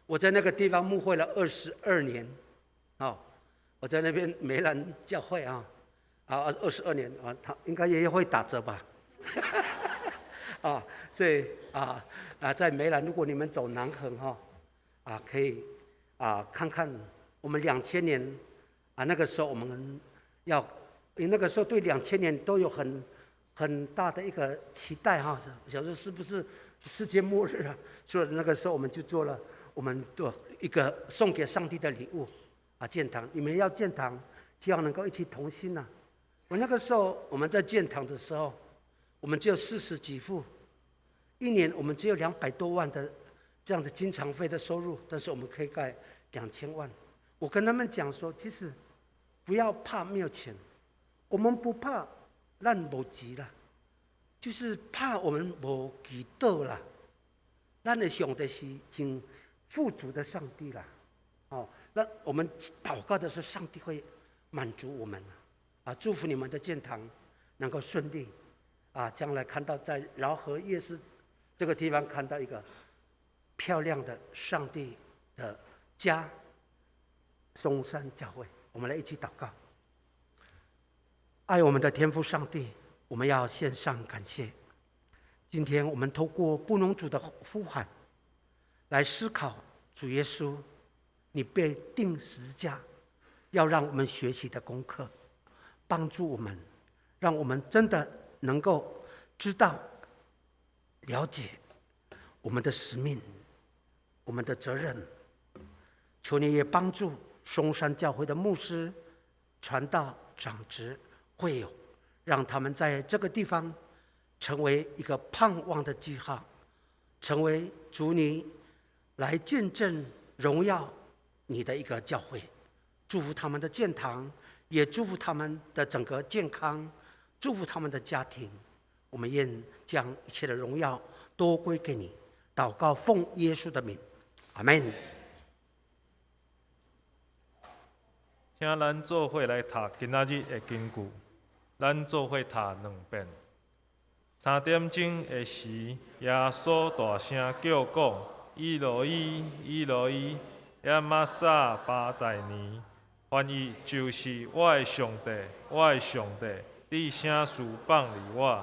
Speaker 3: 我在那個地方牧會了22年，哦，我在那邊梅蘭教會啊，啊，22年啊，他應該也會打折吧？啊，所以在梅蘭，如果你們走南橫哈，啊，可以啊看看我們兩千年啊，那個時候我們要，因為那個時候對兩千年都有很大的一個期待哈，想說是不是世界末日啊？所以那個時候我們就做了，我們做一個送給上帝的禮物啊，建堂。你們要建堂，希望能夠一起同心吶。我那個時候我們在建堂的時候，我們只有40幾戶，一年我們只有200多萬的這樣的經常費的收入，但是我們可以蓋兩千萬。我跟他們講說，其實不要怕沒有錢，我們不怕咱無錢啦，就是怕我們無祈禱啦。咱的上帝是真富足的上帝啦，哦，那我們禱告的時候，上帝會滿足我們啊！祝福你們的建堂能夠順利啊！將來看到在饒河夜市這個地方看到一個漂亮的上帝的家——松山教會，我們來一起禱告。愛我們的天父上帝，我們要獻上感謝。今天我們透過布農族的呼喊，來思考主耶穌，你被釘十字架，要讓我們學習的功課，幫助我們，讓我們真的能夠知道、了解我們的使命、我們的責任。求你也幫助松山教會的牧師、傳道、長執、會友，讓他們在這個地方成為一個盼望的記號，成為主你來見證榮耀你的一個教會。祝福他們的建堂，也祝福他們的整個健康，祝福他們的家庭。我們願將一切的榮耀都歸給你。禱告奉耶穌的名，阿門。
Speaker 2: 請咱做伙來讀今仔日的經句，咱做伙讀兩遍。3點鐘的時，耶穌大聲叫講：以羅伊，以羅伊，喇瑪撒巴大尼。翻譯就是：我的上帝，我的上帝，你啥事放離我？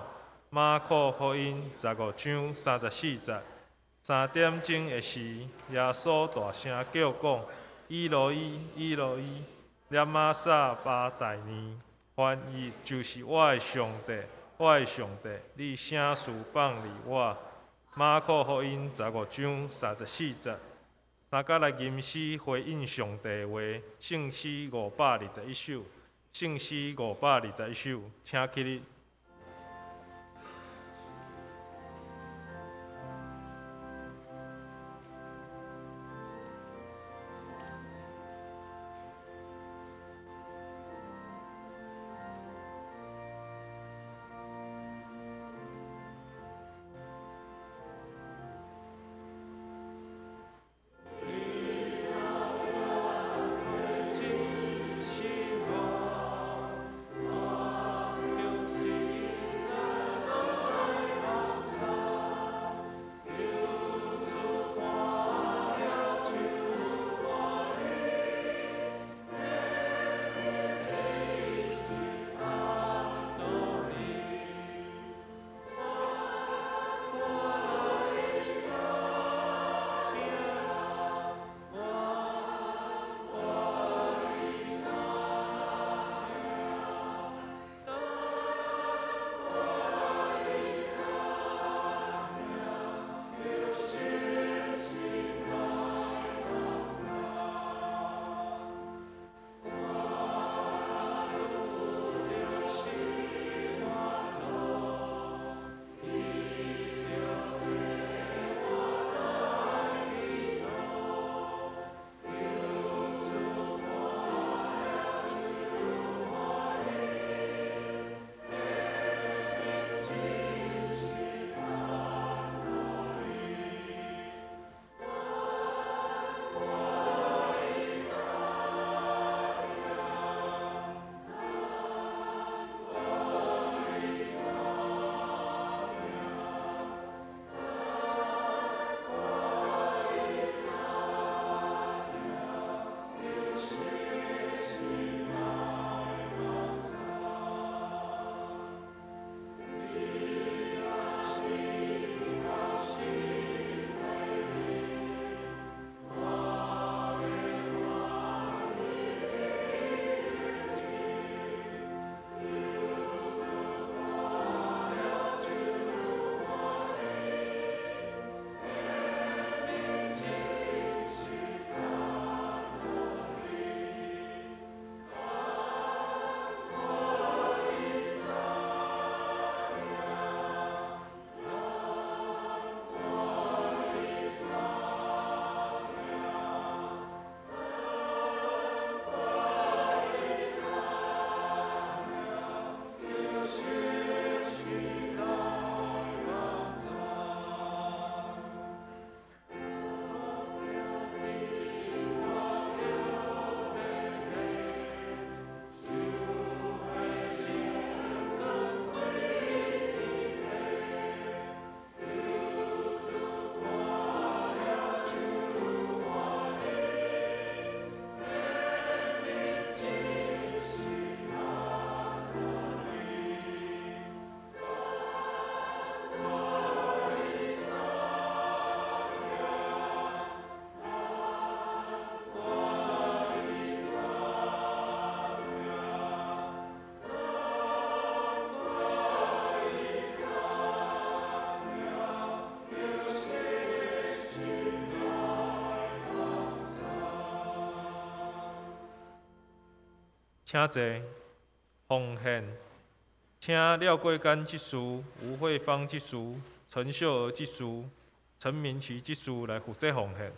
Speaker 2: 馬可福音15章34節。3點鐘的時，耶穌大聲叫講：以羅伊，以羅伊，喇瑪撒巴大尼。翻譯就是我的上帝，我的上帝，你啥事放離我？馬可福音15章34節。三甲來吟詩回應上帝的話，聖詩521首，聖詩521首，請起立。請坐，奉獻，請廖桂甘執事、吳慧芳執事、陳秀娥執事、陳明奇執事來負責奉獻。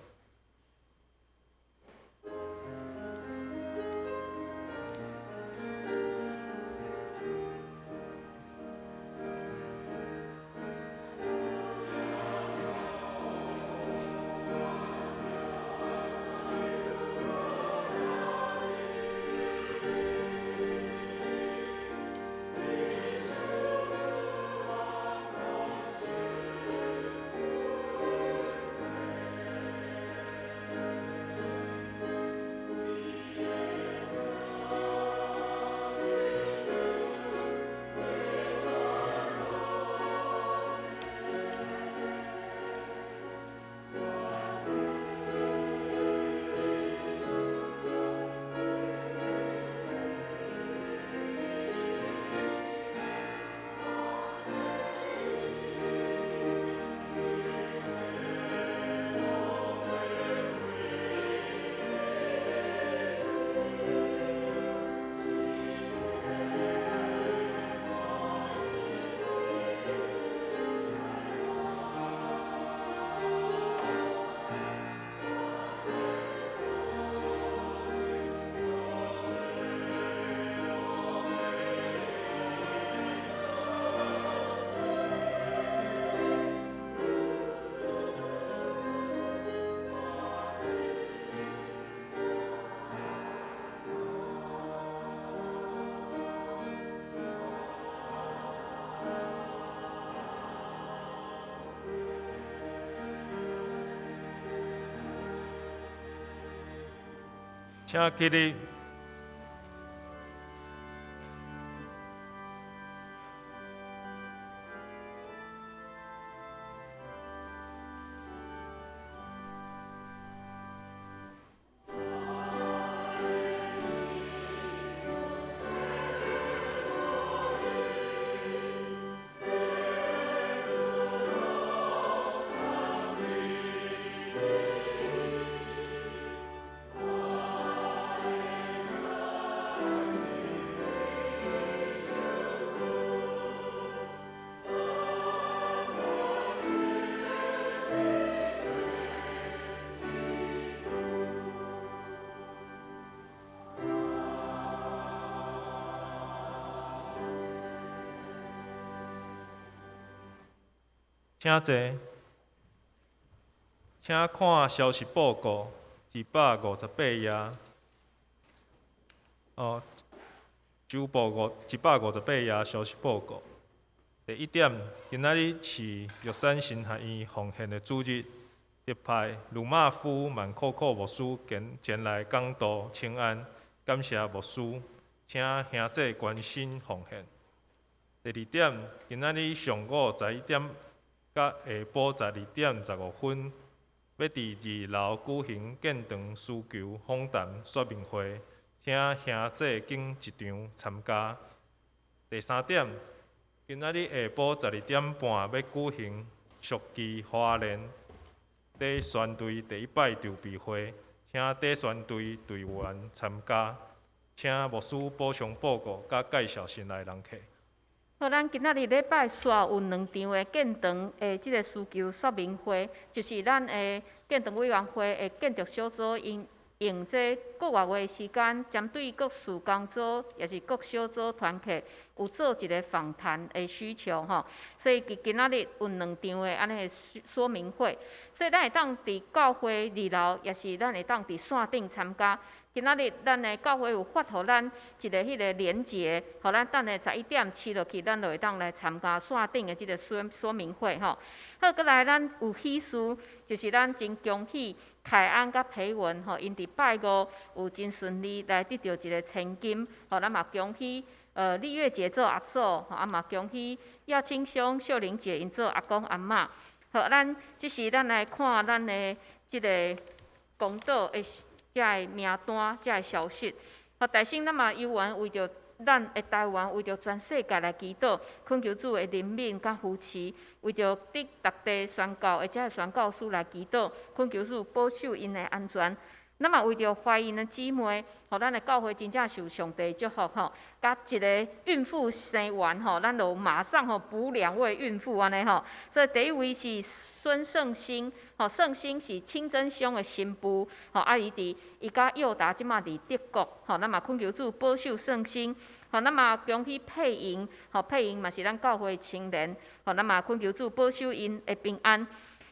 Speaker 2: 請起立。請坐，請看消息報告258頁。哦，周報158頁消息報告。第一點，今仔日是玉山神學院奉獻的主日，特派魯馬夫曼可可牧師前來講道請安，感謝牧師，請兄弟關心奉獻。第二點，今仔日上午11點佮下晡12點15分，欲佇二樓舉行建堂需求訪談說明會，請兄弟緊入場參加。第三點，今仔日下晡12點半欲舉行俗旗華聯短宣隊第一擺籌備會，請短宣隊隊員參加，請牧師補充報告佮介紹新來人客。
Speaker 5: 好，咱今仔日禮拜四有兩場的建堂的這个需求說明會，就是咱的建堂委員會的建築小組𪜶用這個月的時間，針對各事工組，也是各小組團契，有做一个訪談的需求吼。所以佇今仔日有兩場的按呢的說明會，所以咱會當佇教會二樓，也是咱會當佇線頂參加。今仔日咱的教會有發予咱一个彼个連結，予咱等下11點試落去，咱就會當來參加線頂的這个說明會吼。好，閣來咱有喜事，就是咱真恭喜凱安佮培文吼，𪜶佇拜五有真順利來得著一个千金，吼，咱嘛恭喜麗月姐做阿祖，吼，啊嘛恭喜耀清兄、秀玲姐𪜶做阿公阿嬤。好，咱這時咱來看咱的這个公道的遮个名單，遮个消息。好，大先咱嘛猶原為著咱的台灣，為著全世界來祈禱，懇求主的憐憫佮扶持，為著佇逐地宣教的遮个宣教師來祈禱，懇求主保守𪜶的安全。咱嘛為著懷孕的姊妹，予咱的教會真正受上帝祝福吼。佮一个孕婦生完吼，咱就馬上吼補兩位孕婦按呢吼。所以第一位是孫勝興，吼，勝興是清真鄉的新婦，吼，啊伊佇伊佮佑達這馬佇德國，吼，咱嘛懇求主保守勝興，吼，咱嘛恭喜佩瑩，吼，佩瑩嘛是咱教會青年，吼，咱嘛懇求主保守𪜶的平安，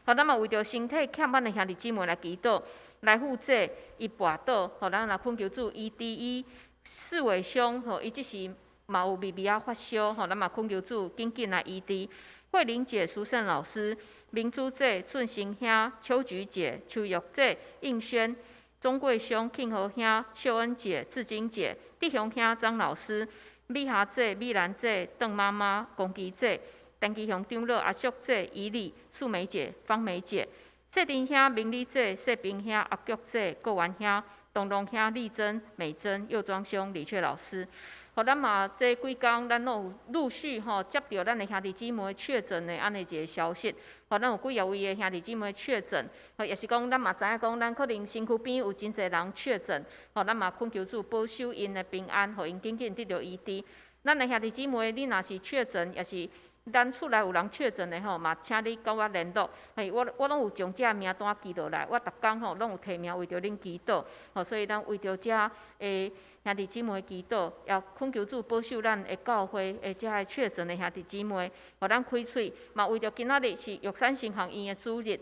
Speaker 5: 吼，咱嘛為著身體欠咱的兄弟姊妹來祈禱。來負債，伊跋倒，予咱來懇求主醫治伊。四偉兄，吼，伊這時嘛有微微仔發燒，吼，咱嘛懇求主緊緊來醫治。慧玲姐、淑勝老師、明珠姐、俊成兄、秋菊姐、秋玉姐、應軒、鍾貴兄、慶和兄、秀恩姐、志晶姐、弟雄兄、張老師、美霞姐、美蘭姐、鄧媽媽、龔琪姐、陳基雄長老、阿淑姐、伊麗、素梅姐、芳梅姐。謝丁兄、明麗姐、謝平兄、阿菊姐、郭元兄、東龍兄、麗珍、美珍、右莊兄、李雀老師。予咱嘛，這幾工咱攏有陸續吼接著咱的兄弟姊妹確診的按呢一个消息。予咱有幾仔位的兄弟姊妹確診，吼，也是講咱嘛知影講，咱可能身軀邊有真濟人確診，予咱嘛懇求主保守𪜶的平安，予𪜶緊緊得著醫治。咱的兄弟姊妹，你若是確診，也是咱厝內有人確診的吼，嘛請你佮我聯絡。嘿，我攏有將這名單記落來，我逐工吼攏有提名為著恁祈禱。吼，所以咱為著這的兄弟姊妹祈禱，也懇求主保守咱的教會的這个確診的兄弟姊妹，予咱開喙，嘛為著今仔日是玉山神學院的主日，予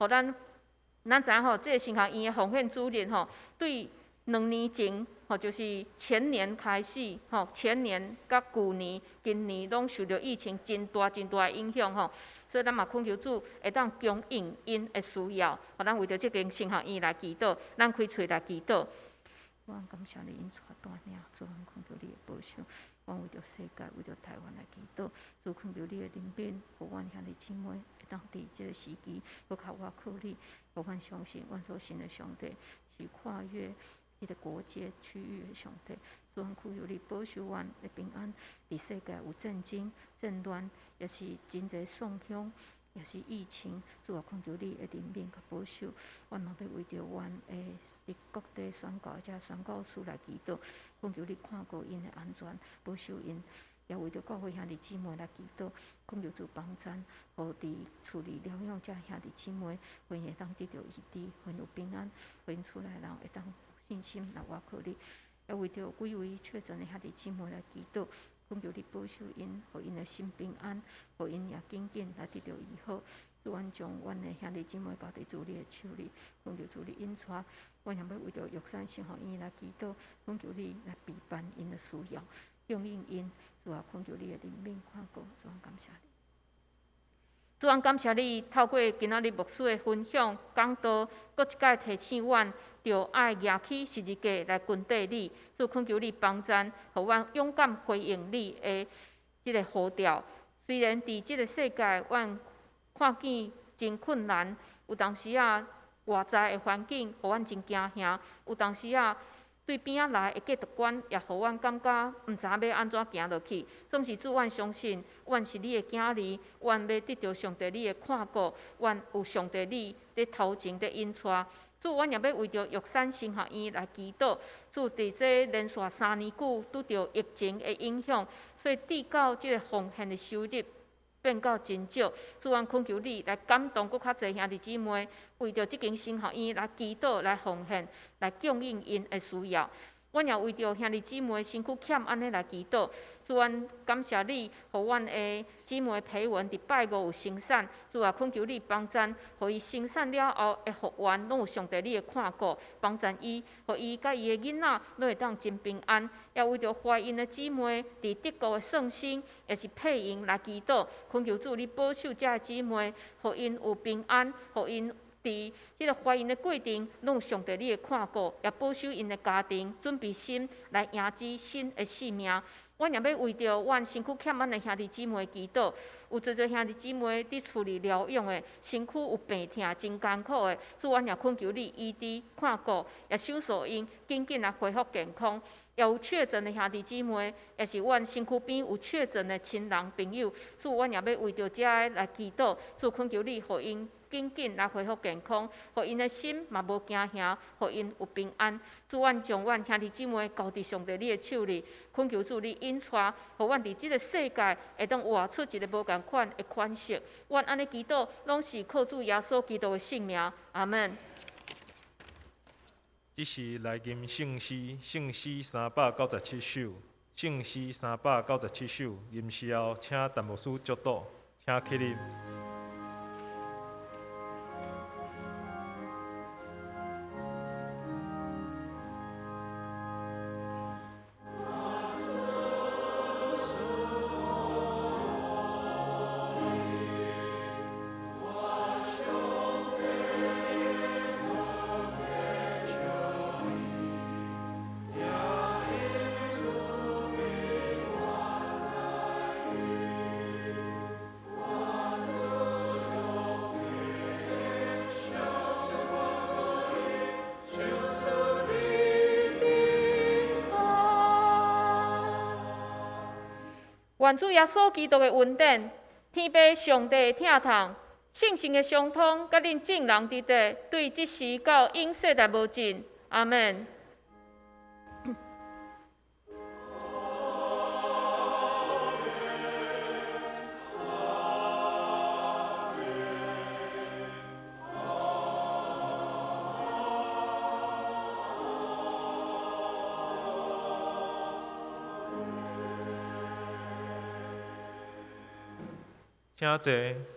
Speaker 5: 咱知影吼，這个神學院的奉獻主日吼，對2年前，吼，就是前年開始，吼，前年佮舊年、今年攏受著疫情真大真大的影響吼，所以咱嘛懇求主會當供應𪜶的需要，予咱為著這間神學院來祈禱，咱開喙來祈禱。我感謝你，𪜶帶領，主，阮懇求你的保守，阮為著世界，為著台灣來祈禱，主，懇求你的憐憫，予阮兄弟姊妹會當佇這个時期，閣較倚靠你，予阮相信，阮所信的上帝是跨越這个國界區域的上帝，主，阮求你保守阮的平安。佇世界有戰爭、戰亂，也是真濟喪鄉，也是疫情，主啊，懇求你的憐憫佮保守。阮嘛欲為著阮的佇各地宣教這宣教師來祈禱，懇求你看顧𪜶的安全，保守𪜶。也為著教會兄弟姊妹來祈禱，懇求主幫贊，予佇厝裡療養這兄弟姊妹，予𪜶會當得著醫治，予𪜶有平安，予𪜶厝內人會當信心來倚靠你，也為著幾位確診的兄弟姊妹來祈禱，懇求你保守𪜶，予𪜶的心平安，予𪜶也緊緊來得著醫好。主，阮將阮的兄弟姊妹交佇主你的手裡，懇求主你引帶。阮也欲為著玉山神學院來祈禱，懇求你來備辦𪜶的需要，供應𪜶。主啊，懇求你的憐憫看顧，主，感謝你。主，阮感謝你，透過今仔日牧師的分享、講道，閣一擺提醒阮，著愛舉起十字架來跟綴你。主，懇求你幫贊，予阮勇敢回應你的這个呼召。雖然佇這个世界，阮看見真困難，有當時仔外在的環境，予阮真驚嚇；有當時仔對邊仔來的價值觀，也予阮感覺毋知影欲按怎行落去。總是主，阮相信，阮是你的囝兒，阮欲得著上帝你的看顧，阮有上帝你佇頭前佇引帶。主，阮也欲為著玉山神學院來祈禱。主，佇這連續3年久拄著疫情的影響，所以致到這个奉獻的收入變到真少。主，阮懇求你來感動閣較濟兄弟姊妹，為著這間神學院來祈禱、來奉獻、來供應𪜶的需要。阮也為著兄弟姊妹身軀欠按呢來祈禱。主，阮感謝你，予阮的姊妹培文佇拜五有生產。主啊，懇求你幫贊，予伊生產了後的復原，攏有上帝你的看顧，幫贊伊，予伊佮伊的囡仔攏會當真平安。也為著懷孕的姊妹佇德國的聖心，也是佩瑩來祈禱，懇求主你保守這个姊妹，予𪜶有平安，予𪜶佇這个懷孕的過程，攏有上帝你的看顧，也保守𪜶的家庭，準備心來迎接新的生命。阮也欲為著阮身軀欠咱的兄弟姊妹祈禱，有濟濟兄弟姊妹佇厝裡療養的，身軀有病痛，真艱苦的，主，阮也懇求你醫治看顧，也賞賜𪜶緊緊來恢復健康。也有确诊的兄弟姊妹，也是阮身躯边有确诊的亲人朋友，主，阮也欲为著遮个来祈祷，主恳求你，予𪜶紧紧来恢复健康，予𪜶的心嘛无惊吓，予𪜶有平安。主，阮将阮兄弟姊妹交伫上帝你的手里，恳求主你引带，予阮伫这个世界会当活出一个无仝款的款式。阮按呢祈祷，拢是靠主耶稣基督的圣名。阿门。
Speaker 2: 这时来吟圣诗，圣诗397首，圣诗397首，吟诗后请陈牧师祝祷，请起立。
Speaker 5: 愿主耶稣基督的恩典、天父上帝的疼痛、圣神的相通，佮恁众人伫佇，对这时到永世代无尽。阿门。
Speaker 2: 请坐。